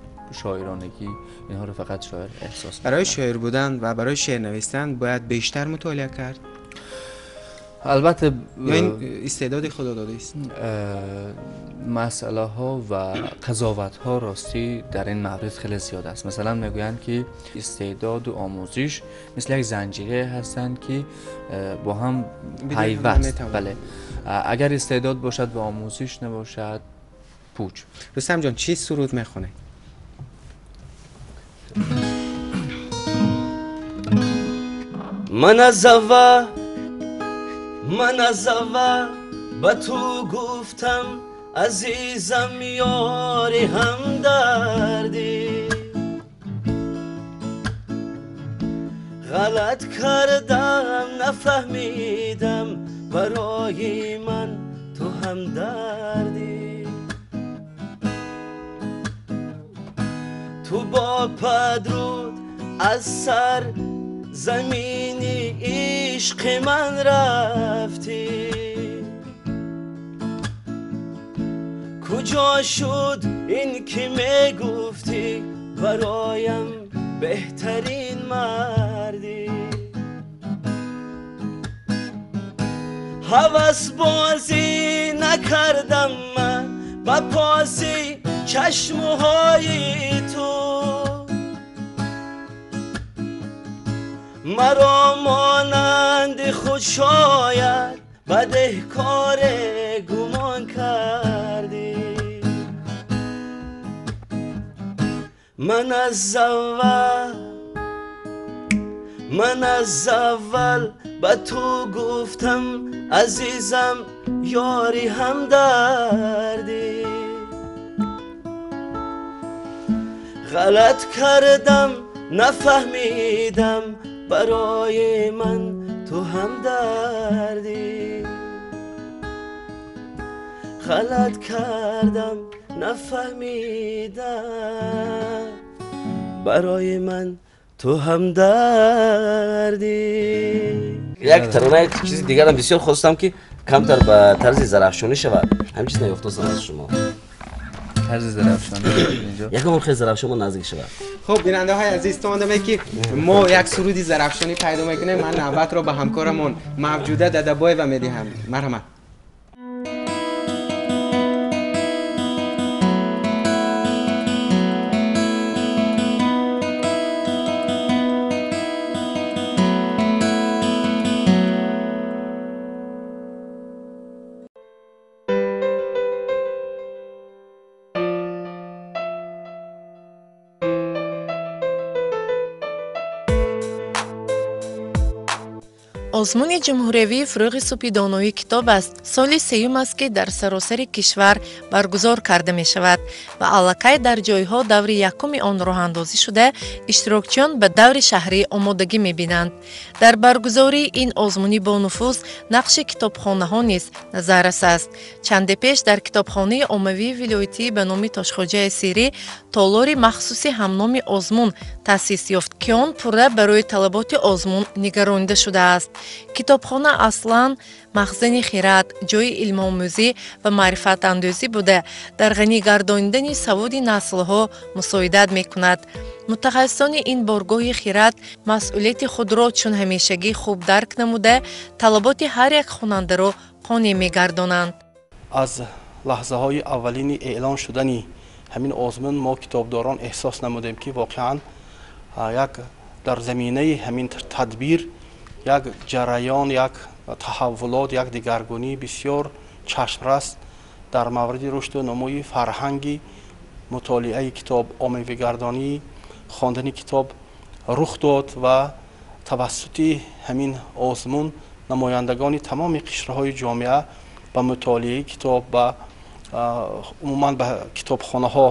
شاعرانگی اینها رو فقط شاعر احساس. برای شاعر بودن و برای شعر نوشتن باید بیشتر مطالعه کرد؟ البته یا این استعداد خدا داده است؟ مسئله ها و قضاوت ها راستی در این مورد خیلی زیاد است. مثلا میگویند که استعداد و آموزش مثل یک زنجیره هستند که با هم پیوست. بله، اگر استعداد باشد و آموزش نباشد پوچ. رستم جان چی سرود میخونه؟ من از اول به تو گفتم عزیزم یاری هم دردی، غلط کردم نفهمیدم برای من تو هم دردی. تو با پدرود از سر زمینی عشق من رفتی، کجا شد این که میگفتی برایم بهترین مردی؟ هوس بازی نکردم من با پاسی چشمهای تو، مرا مانند خود شاید بدهکار گمان کردی. من از اول به تو گفتم عزیزم یاری هم دردی، غلط کردم نفهمیدم برای من تو هم دردی، غلط کردم نفهمیدم برای من تو هم دردی. یک ترانه چیز دیگرم بسیار خواستم که کمتر به طرز زرافشانی شود، همین چیز نیفتاد از شما. طرز زرافشانی اینجا یکم خیلی زرافشان نزدیک شود. خب بیننده های عزیز، تا آن که ما یک سرودی زرافشانی پیدا میکنیم، من نوبت را به همکارمون موجوده دادابایeva میدهم. مرحمت. Озмуни ҷумҳуриявии фурӯғи субҳи доноии китоб аст. Соли сеюм аст, ки дар саросари кишвар баргузор карда мешавад ва аллакай дар ҷойҳо даври якуми он роҳандозӣ шуда, иштирокчиён ба даври шаҳрӣ омодагӣ мебинанд. Дар баргузории ин озмуни бонуфуз нақши китобхонаҳо низ назаррас аст. Чанде пеш дар китобхонаи оммавии вилоятӣ ба номи Тошхоҷаи Сирӣ толори махсуси ҳамноми озмун таъсис ёфт, ки он пурра барои талаботи озмун нигаронида шудааст. Китобхона аслан махзани хират, ҷойи илмомӯзӣ ва маърифатандӯзӣ буда, дар ғанӣ гардонидани саводи наслҳо мусоидат мекунад. Мутахассисони ин боргоҳи хират масъулияти худро чун ҳамешагӣ хуб дарк намуда, талаботи ҳар як хонандаро қонеъ мегардонанд. Аз лаҳзаҳои аввалини эълон шудани ҳамин озмун мо китобдорон эҳсос намудем, ки воқеан як дар заминаи ҳамин тадбир як ҷараён, як таҳаввулот, як дигаргунӣ бисёр чашмрас дар мавриди рушду нумӯи фарҳанги мутолиаи китоб, оммавигардонии хондани китоб рух дод ва тавассути ҳамин озмун намояндагони тамоми қишрҳои ҷомеа ба мутолиаи китоб, ба умуман ба китобхонаҳо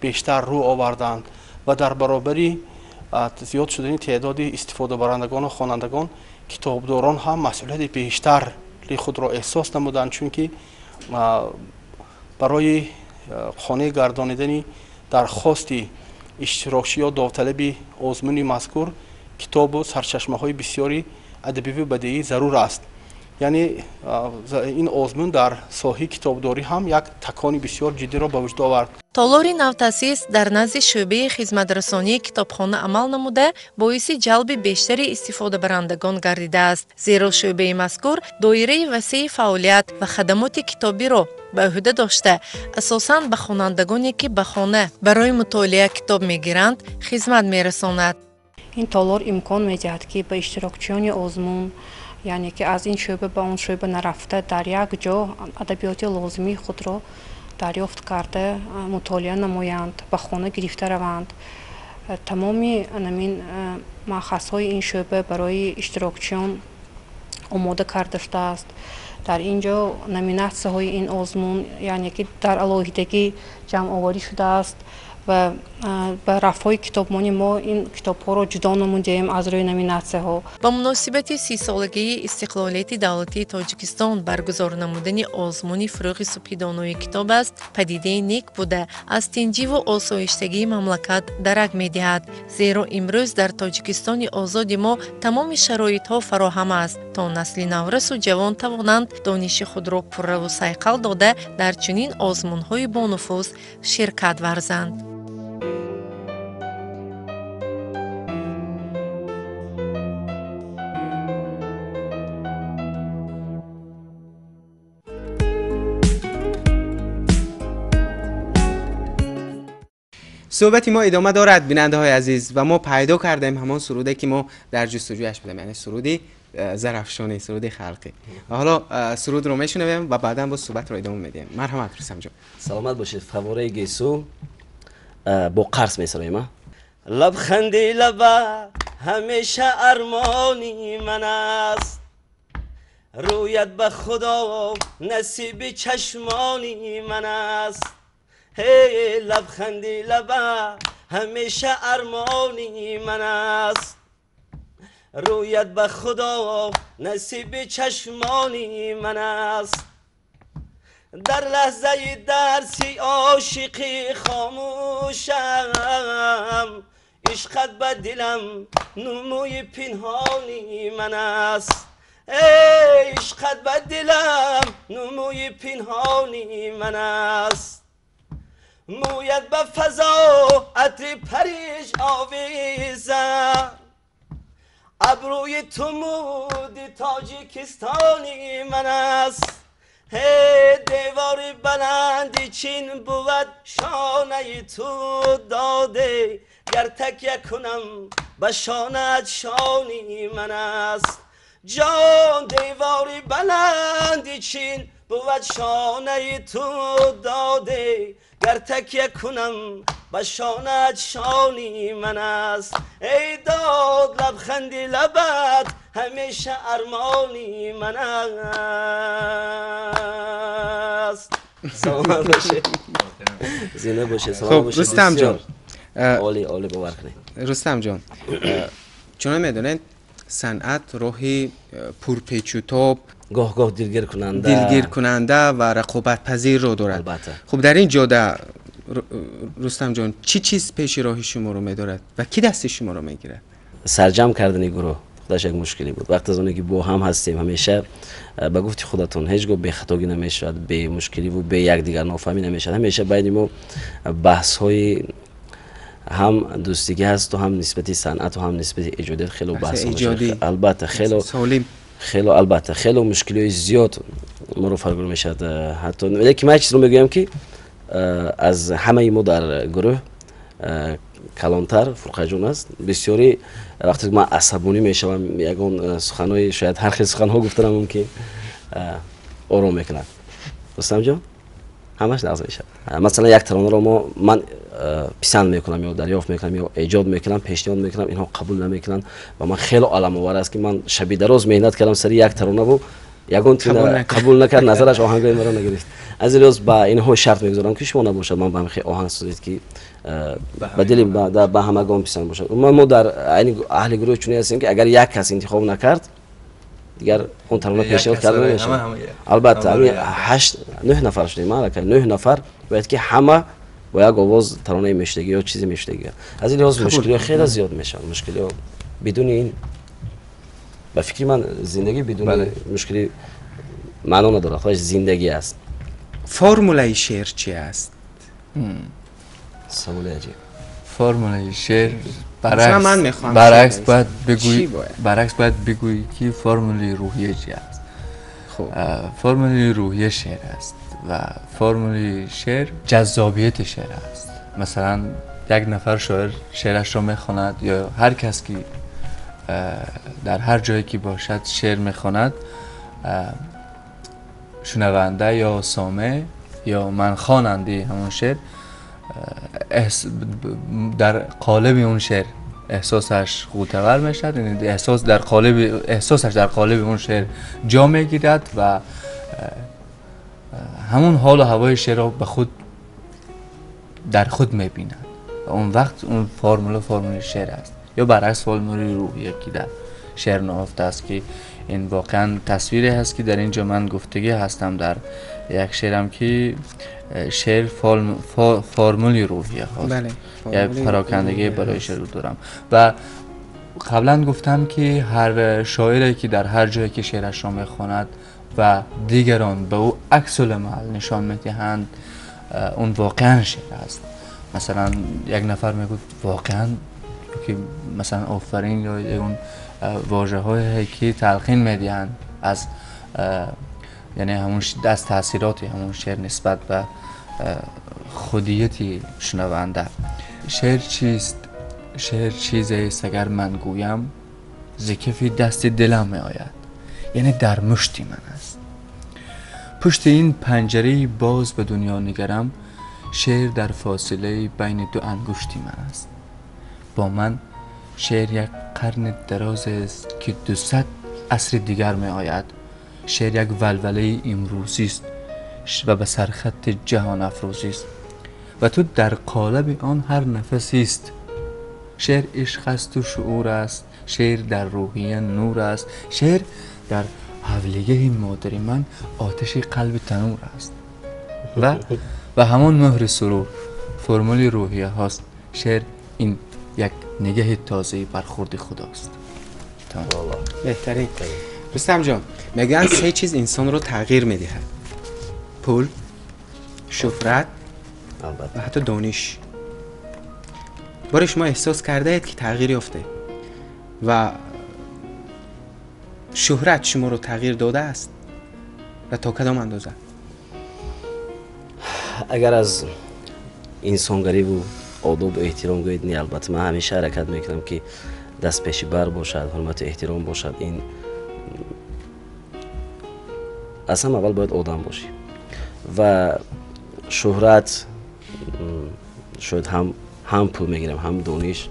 бештар рӯ оварданд ва дар баробари зиёд шудани теъдоди истифодабарандагону хонандагон китобдорон ҳам масъулияти бештари худро эҳсос намуданд, чунки барои қонеъ гардонидани дархости иштирокчӣ ё довталаби озмуни мазкур китобу сарчашмаҳои бисёри адабиву бадеӣ зарур аст. Яъне ин озмун дар соҳаи китобдорӣ ҳам як такони бисёр ҷиддиро ба вуҷуд овард. Толори навтаъсис дар назди шӯъбаи хизматрасонии китобхона амал намуда, боиси ҷалби бештари истифодабарандагон гардидааст. Зеро шӯъбаи мазкур доираи васеи фаъолият ва хадамоти китобиро ба ӯҳда дошта, асосан ба хонандагоне, ки ба хона барои мутолиа китоб мегиранд, хизмат мерасонад. Ин толор имкон медиҳад, ки ба иштирокчиёни озмун, яъне ки аз ин шӯъба ба он шӯъба нарафта, дар як ҷо адабиёти лозимии худро дарёфт карда, мутолиа намоянд, ба хона гирифта раванд. Тамоми анамин маъхазҳои ин шӯъба барои иштирокчиён омода карда шудааст. Дар ин ҷо номинатсияҳои ин озмун, яъне ки дар алоҳидагӣ ҷамъоварӣ шудааст ва ба рафҳои китобмонӣ мо ин китобҳоро ҷудо намудем аз рӯи номинатсияҳо. Ба муносибати 30-солагии истиқлолияти давлатии Тоҷикистон баргузор намудани озмуни фурӯғи субҳи донои китоб аст, падидаи нек буда, аз тинҷиву осоиштагии мамлакат дарак медиҳад. Зеро имрӯз дар Тоҷикистони озоди мо тамоми шароитҳо фароҳам аст, то насли наврасу ҷавон тавонанд дониши худро пурраву сайқал дода, дар чунин озмунҳои бонуфуз ширкат варзанд. صحبت ما ادامه دارد بیننده های عزیز و ما پیدا کردیم همان سروده که ما در جستجویش بودیم، یعنی سرودی زرافشانی، سرود خلقی. و حالا سرود رو میشنویم و بعدا با صحبت رو ادامه میدیم. مرحمت رستم جان. سلامت باشید. فواره گیسو با قرص میسرایم. لبخندی لبه همیشه ارمانی من است، رویت به خدا نصیب چشمانی من است. هی لبخندی لبه همیشه ارمانی من است، رویت به خدا نصیب چشمانی من است. در لحظه درسی عاشقی خاموشم، عشقت به دلم نموی پنهانی من است. ای عشقت به دلم نموی پنهانی من است. مویت به فضا عطر پریش آویزم، ابروی تو مود تاجیکستانی من است. هی دیوار بلند چین بود شانه تو داده، گر تکیه کنم به شانت شانی من است. جان دیوار بلند چین بود شانه تو داده، گر تکیه کنم به شانت شانی من است. ای داد لبخندی لبت همیشه ارمانی من است. سلامت باشه، زنده باشه. سلامت باشه رستم جان. عالی عالی باور کنید رستم جان، چون میدونید صنعت راهی پرپیچ و تاب، گاه گاه دلگیر کننده و رقابت پذیر رو دارد. البته. خب در این جاده رستم جان چی چیز پیش راه شما رو میدارد و کی دست شما رو میگیرد؟ سرجم کردن گروه خودش یک مشکلی بود. وقتی از اونی که با هم هستیم همیشه به گفتی خودتون هیچگاه به خطاگی نمیشود، به مشکلی و به یکدیگر نافهمی نمیشود. همیشه بین ما بحث های هم دوستیگی هست و هم نسبت صنعت و هم نسبت ایجادیت خیلی بحث میشه. البته خیلی خیلی البته خیلی مشکلی زیاد ما رو فرگور میشد. حتی یکی من چیز رو میگویم که از همه ما در گروه کلانتر فرقه است. بسیاری وقتی من عصبانی میشوم یگان سخنهای شاید هر خیلی سخنها گفتنم ممکن آرام میکنند. رستم جان همش نغز میشد. مثلا یک ترانه رو من پسند میکنم یا دریافت میکنم یا ایجاد میکنم، پیشنهاد میکنم، اینها قبول نمیکنن و من خیلی عالم آور است که من شبی دراز مهنت کردم سری یک ترانه و یگان قبول نکرد، نظرش آهنگای مرا نگرفت. از این روز با اینها شرط میگذارم که شما نباشد من به هم آهنگ سازید که به دل به همگان پسند باشد. ما در اهل گروه چونی هستیم که اگر یک کس انتخاب نکرد دیگر اون ترانه پیشنهاد کرده نمیشه. البته همین 8 9 نفر شدیم، 9 نفر باید که همه Бо як овоз тарона мешудагӣ ё чизе мешудагӣ. Аз ин лиҳоз мушкилиҳо хеле зиёд мешаванд. Мушкилиҳо бидуни ин, ба фикри ман, зиндагӣ бидуни мушкилӣ маъно надорад, худаш зиндагӣ аст. Формулаи шеър чи аст? Саволи аҷиб. Формулаи шеър баръакс бояд бигӯӣ, баръакс бояд бигӯӣ ки формулаи рӯҳия чи аст. Формулаи рӯҳия шеър аст ва формулаи шеър ҷаззобияти шеър аст. Масалан, як нафар шоир шеърашро мехонад ё ҳар кас ки дар ҳар ҷое ки бошад шеър мехонад, шунаванда ё сомеъ ё ман хонандаи ҳамон шеър дар қолаби он шеър эҳсосаш ғӯтавар мешавад, яъне эҳсос дар қолаби эҳсосаш дар қолаби он шеър ҷо мегирад ва ҳамон ҳолу ҳавои шеърро ба худ дар худ мебинад. Ва он вақт он формула формулаи шеър аст ё баръакс формулаи рӯҳия ки дар шеър ниҳуфта аст, ки ин воқеан тасвире ҳаст ки дар ин ҷо ман гуфтагӣ ҳастам дар як шеърам ки шеър формули рӯҳия ҳаст. Як парокандагӣ барои шеър дорам ва қаблан гуфтам ки ҳар шоире ки дар ҳар ҷое ки шеърашро мехонад ва дигарон ба ӯ аксуламал нишон медиҳанд, он воқеан шеър аст. Масалан, як нафар мегӯяд воқеан ки масалан офарин ё ягон вожаҳое ки талқин медиҳанд аз яъне ҳамон аз таъсироти ҳамон шеър нисбат ба худияти шунаванда. Шеър чист? Шеър чизест агар ман гӯям зи кафи дасти дилам меояд, яъне дар мушти ман аст. Пушти ин панҷараи боз ба дунё нигарам, шеър дар фосилаи байни ду ангушти ман аст. Бо ман шеър як қарни дароз аст ки 200 асри дигар меояд. Шеър як валвалаи имрӯзист ва ба сархатти ҷаҳонафрӯзист ва ту дар қолаби он ҳар нафасист. Шеър ишқ асту шуур аст, шеър дар рӯҳия нур аст, шеър дар ҳавлигаҳи модари ман оташи қалби танур аст ва ҳамон муҳри сурур формули рӯҳия ҳаст. Шеър ин як нигаҳи тозаи бархурди худост. Беҳтарин. Рустам ҷон, мегӯянд се чиз инсонро тағйир медиҳад: пул, шӯҳрат ва ҳатто дониш. Боре шумо эҳсос кардаед ки тағйир ёфтед ва шӯҳрат шуморо тағйир додааст ва то кадом андоза? Агар аз инсонгариву одобу эҳтиром гӯед, не, албатта ман ҳамеша ҳаракат мекунам ки даст пеши бар бошад, ҳурмату эҳтиром бошад. Ин аз ҳама аввал бояд одам бошӣ ва шӯҳрат шояд ҳам пул мегирам, ҳам дониш.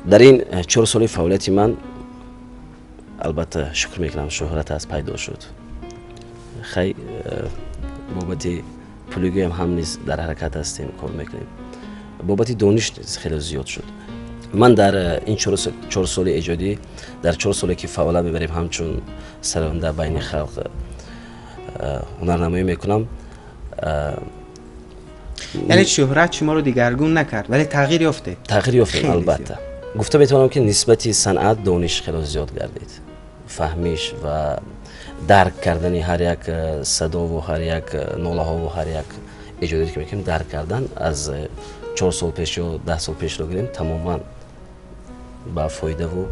Дар ин 4 соли фаъолияти ман албатта шукр мекунам, шӯҳрат аз пайдо шуд. Хай, бобати пулигӯям ҳам низ дар ҳаракат ҳастем, кор мекунем. Бобати дониш низ хеле зиёд шуд. Ман дар ин 4 соли эҷодӣ, дар 4 соле ки фаъолият мебарем ҳамчун саронда байни халқ ҳунарнамоӣ мекунам. Яъне шӯҳрат шуморо дигаргун накард, вале тағйир ёфтед? Тағйир ёфтем, албатта. Гуфта метавонам ки нисбати санъат дониш хеле зиёд гардид. Фаҳмиш ва дарк кардани ҳар як садову ҳар як нолаҳову ҳар як эҷодие ки мекунем, дарк кардан аз 4 сол пеш ё 10 сол пешро гирем, тамоман ба фоидаву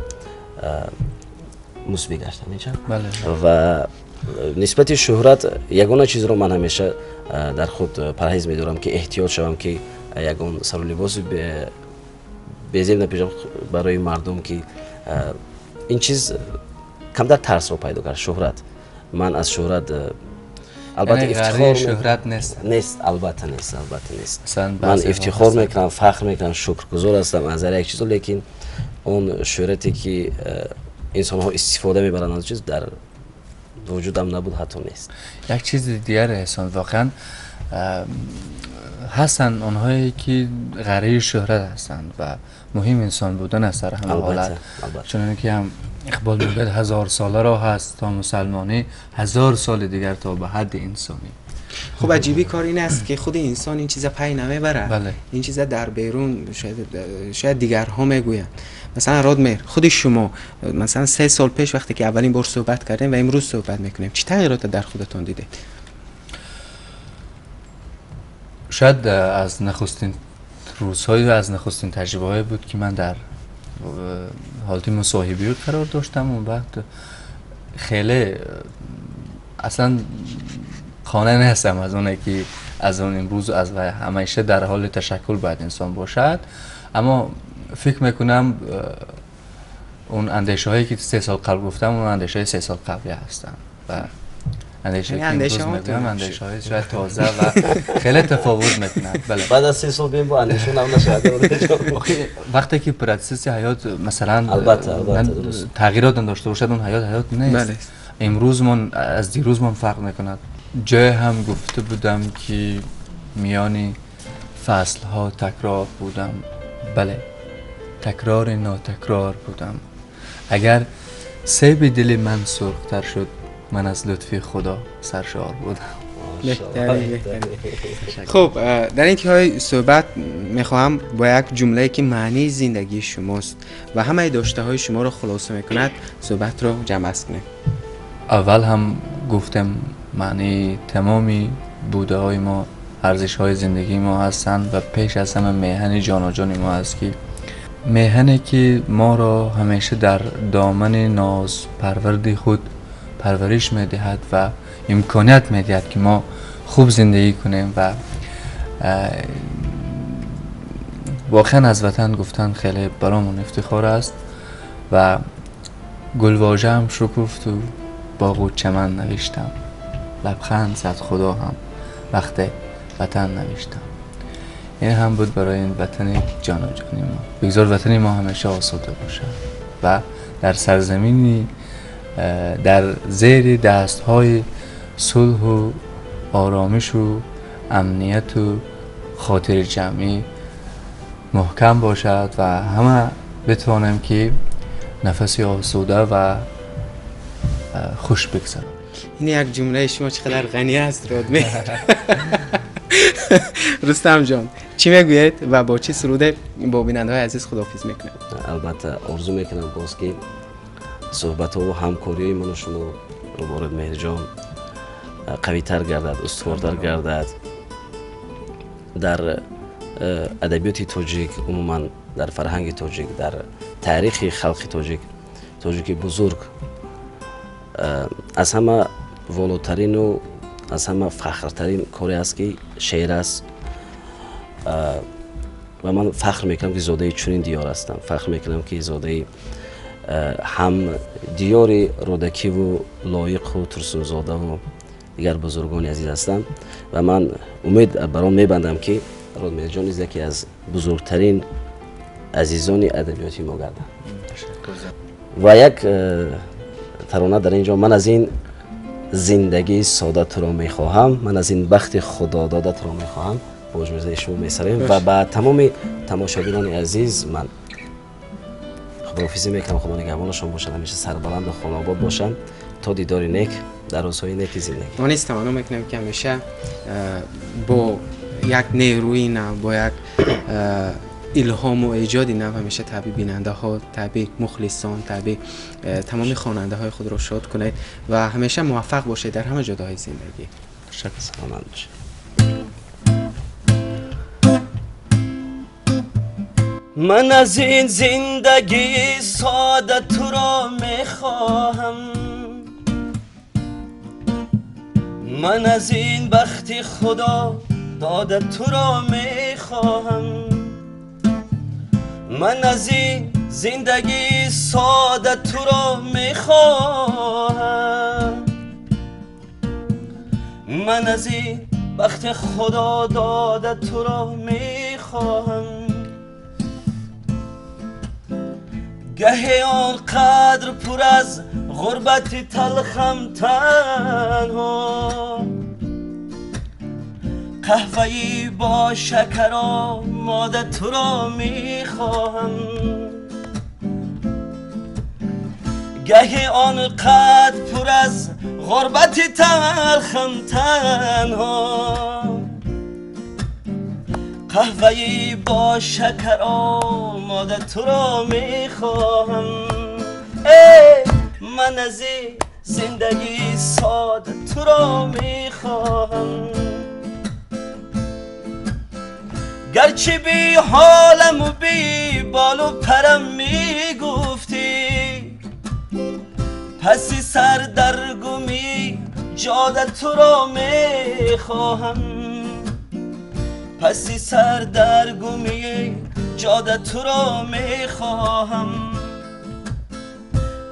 мусбӣ гашта мешавад. Ва нисбати шӯҳрат ягона чизро ман ҳамеша дар худ парҳез медорам ки эҳтиёт шавам ки ягон сару либоси безеб напӯшам барои мардум, ки ин чиз камтар тарсро пайдо кард. Шӯҳрат, ман аз шӯҳрат албатта ифтихор шӯҳрат нест, нест, албатта нест, албатта нест. Ман ифтихор мекунам, фахр мекунам, шукргузор ҳастам аз ҳар як чизо, лекин он шӯҳрате ки инсонҳо истифода мебаранд аз чиз дар вуҷудам набуд, ҳатто нест. Як чизи дигар, Эҳсон, воқеан ҳастанд онҳое ки ғарии шӯҳрат ҳастанд ва муҳим инсон будан аст дар ҳама ҳолат. Чунон ки ҳам Иқбол мегӯяд, 1000 сола роҳ аст то мусалмонӣ, 1000 соли дигар то ба ҳадди инсонӣ. خب عجیبی کار این است که خود انسان این چیزا پی نمیبره. بله. این چیزا در بیرون شاید دیگرها میگویند. مثلا رادمهر، خود شما مثلا 3 سال پیش وقتی که اولین بار صحبت کردیم و امروز صحبت میکنیم، چه تغییرات در خودتان دیدید؟ شاید از نخستین روزهای و از نخستین تجربه های بود که من در حالت مصاحبه قرار داشتم. اون وقت خیلی اصلا خانه نیستم از اونه که از اون امروز از همیشه در حال تشکل باید انسان باشد، اما فکر میکنم اون اندیشه هایی که 3 سال قبل گفتم اون اندیشه های 3 سال قبلی هستن و اندیشه که امروز میگم اندیشه های شاید تازه و خیلی تفاوت میکنند. بله. بعد از 3 سال بیم با اندیشه نو نشد. وقتی که پروسس حیات مثلا البته تغییرات نداشته باشد، اون حیات نیست. بله. امروز من از دیروز من فرق میکند. جای هم گفته بودم که میان فصل ها تکرار بودم. بله، تکرار ناتکرار بودم. اگر سیب دل من سرختر شد، من از لطفی خدا سرشار بودم. بهترین. خب در انتهای صحبت میخواهم با یک جمله که معنی زندگی شماست و همه داشته های شما را خلاصه میکند صحبت را جمع کنیم. اول هم گفتم معنی تمامی بوده های ما، ارزش های زندگی ما هستند و پیش از همه میهن جان و جان ما است که میهنی که ما را همیشه در دامن ناز پرورد خود پرورش میدهد و امکانیت میدهد که ما خوب زندگی کنیم و واقعا از وطن گفتن خیلی برامون افتخار است و گلواژه هم شکفت و باغ و چمن نوشتم، لبخند زد خدا هم وقت وطن نوشتم. این هم بود برای این وطن جان و جانی ما. بگذار وطن ما همیشه آسوده باشد و در سرزمینی در زیر دستهای صلح و آرامش و امنیت و خاطر جمعی محکم باشد و همه بتوانیم که نفسی آسوده و خوش بگذرانیم. این یک جمله شما چقدر غنی است رادمهر. رستم جان چی میگویید و با چه سروده با بیننده های عزیز خداحافظ میکنید؟ البته آرزو میکنم باز که صحبت ها و همکاری من و شما رو رادمهر جان قوی تر گردد، استوارتر گردد در ادبیات تاجیک، عموما در فرهنگ تاجیک، در تاریخ خلق تاجیک، تاجیک بزرگ از همه والاترین و از همه فخرترین کاری است که شعر است و من فخر میکنم که زاده چنین دیار هستم، فخر میکنم که زاده هم دیار رودکی و لایق و ترسونزاده و دیگر بزرگان عزیز هستم و من امید برام میبندم که رادمهر جان یکی از بزرگترین عزیزان ادبیاتی ما گردند. و یک ترانه در اینجا، من از این زندگی ساده تو را میخواهم، من از این بخت خدا داده تو را میخواهم، با اجازه شما میسریم و به تمام تماشاگران عزیز من خداحافظی میکنم. خدا نگهبانشون باشد، همیشه سربلند و خانه باشند تا دیدار نیک در روزهای نیک زندگی. ما نیز تمنا میکنم که همیشه با یک نیروی نو، با یک الهام و ایجاد نو همیشه طبع بیننده ها، طبع مخلصان، طبع تمام خواننده های خود را شاد کنید و همیشه موفق باشید در همه جاده های زندگی. تشکر، سلامت باشید. من از این زندگی ساده تو را میخواهم، من از این بخت خدا داده تو را میخواهم، من از این زندگی ساده تو را میخواهم، من از این بخت خدا داده تو را میخواهم. گه آنقدر پر از غربت تلخم تنها، قهوه‌ای با شکر آماده تو را میخواهم. گهی آن قد پر از غربت تلخم تنها. قهوه‌ای با شکر آماده تو را میخواهم، ای من از این زندگی ساده تو را میخواهم. گرچه بی حالم و بی بال و پرم میگفتی، پسی سر در گمی جاده تو را میخواهم، پسی سر در گمی جاده تو را میخواهم.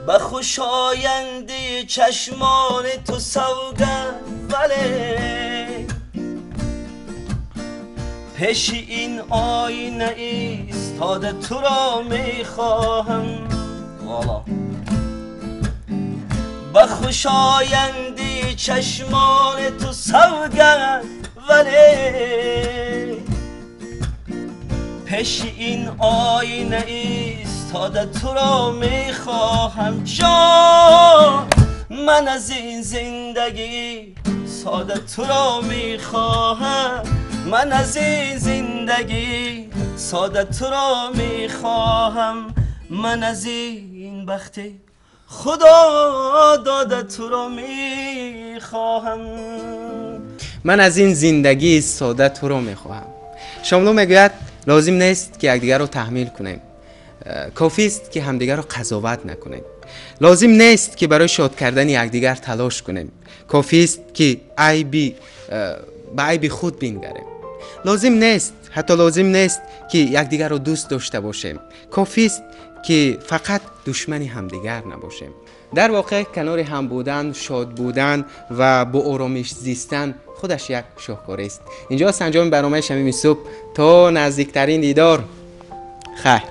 به خوشایندی چشمان تو سوگند، ولی پیش این آینه ایستاده تو را میخواهم. والا به خوشایندی چشمان تو سوگند، ولی پیش این آینه ایستاده تو را میخواهم. جان من از این زندگی ساده تو را میخواهم، من از این زندگی ساده تو را میخواهم، من از این بخت خدا داده تو را میخواهم، من از این زندگی ساده تو را میخواهم. شاملو میگوید لازم نیست که یکدیگر را تحمیل کنیم، کافی است که همدیگر را قضاوت نکنیم. لازم نیست که برای شاد کردن یکدیگر تلاش کنیم، کافی است که به عیب خود بنگریم. لازم نیست، حتی لازم نیست که یکدیگر را دوست داشته باشیم، کافی است که فقط دشمن همدیگر نباشیم. در واقع کنار هم بودن، شاد بودن و با آرامش زیستن خودش یک شاهکاری است. اینجا انجام برنامه شمیم صبح. تا نزدیکترین دیدار، خیر.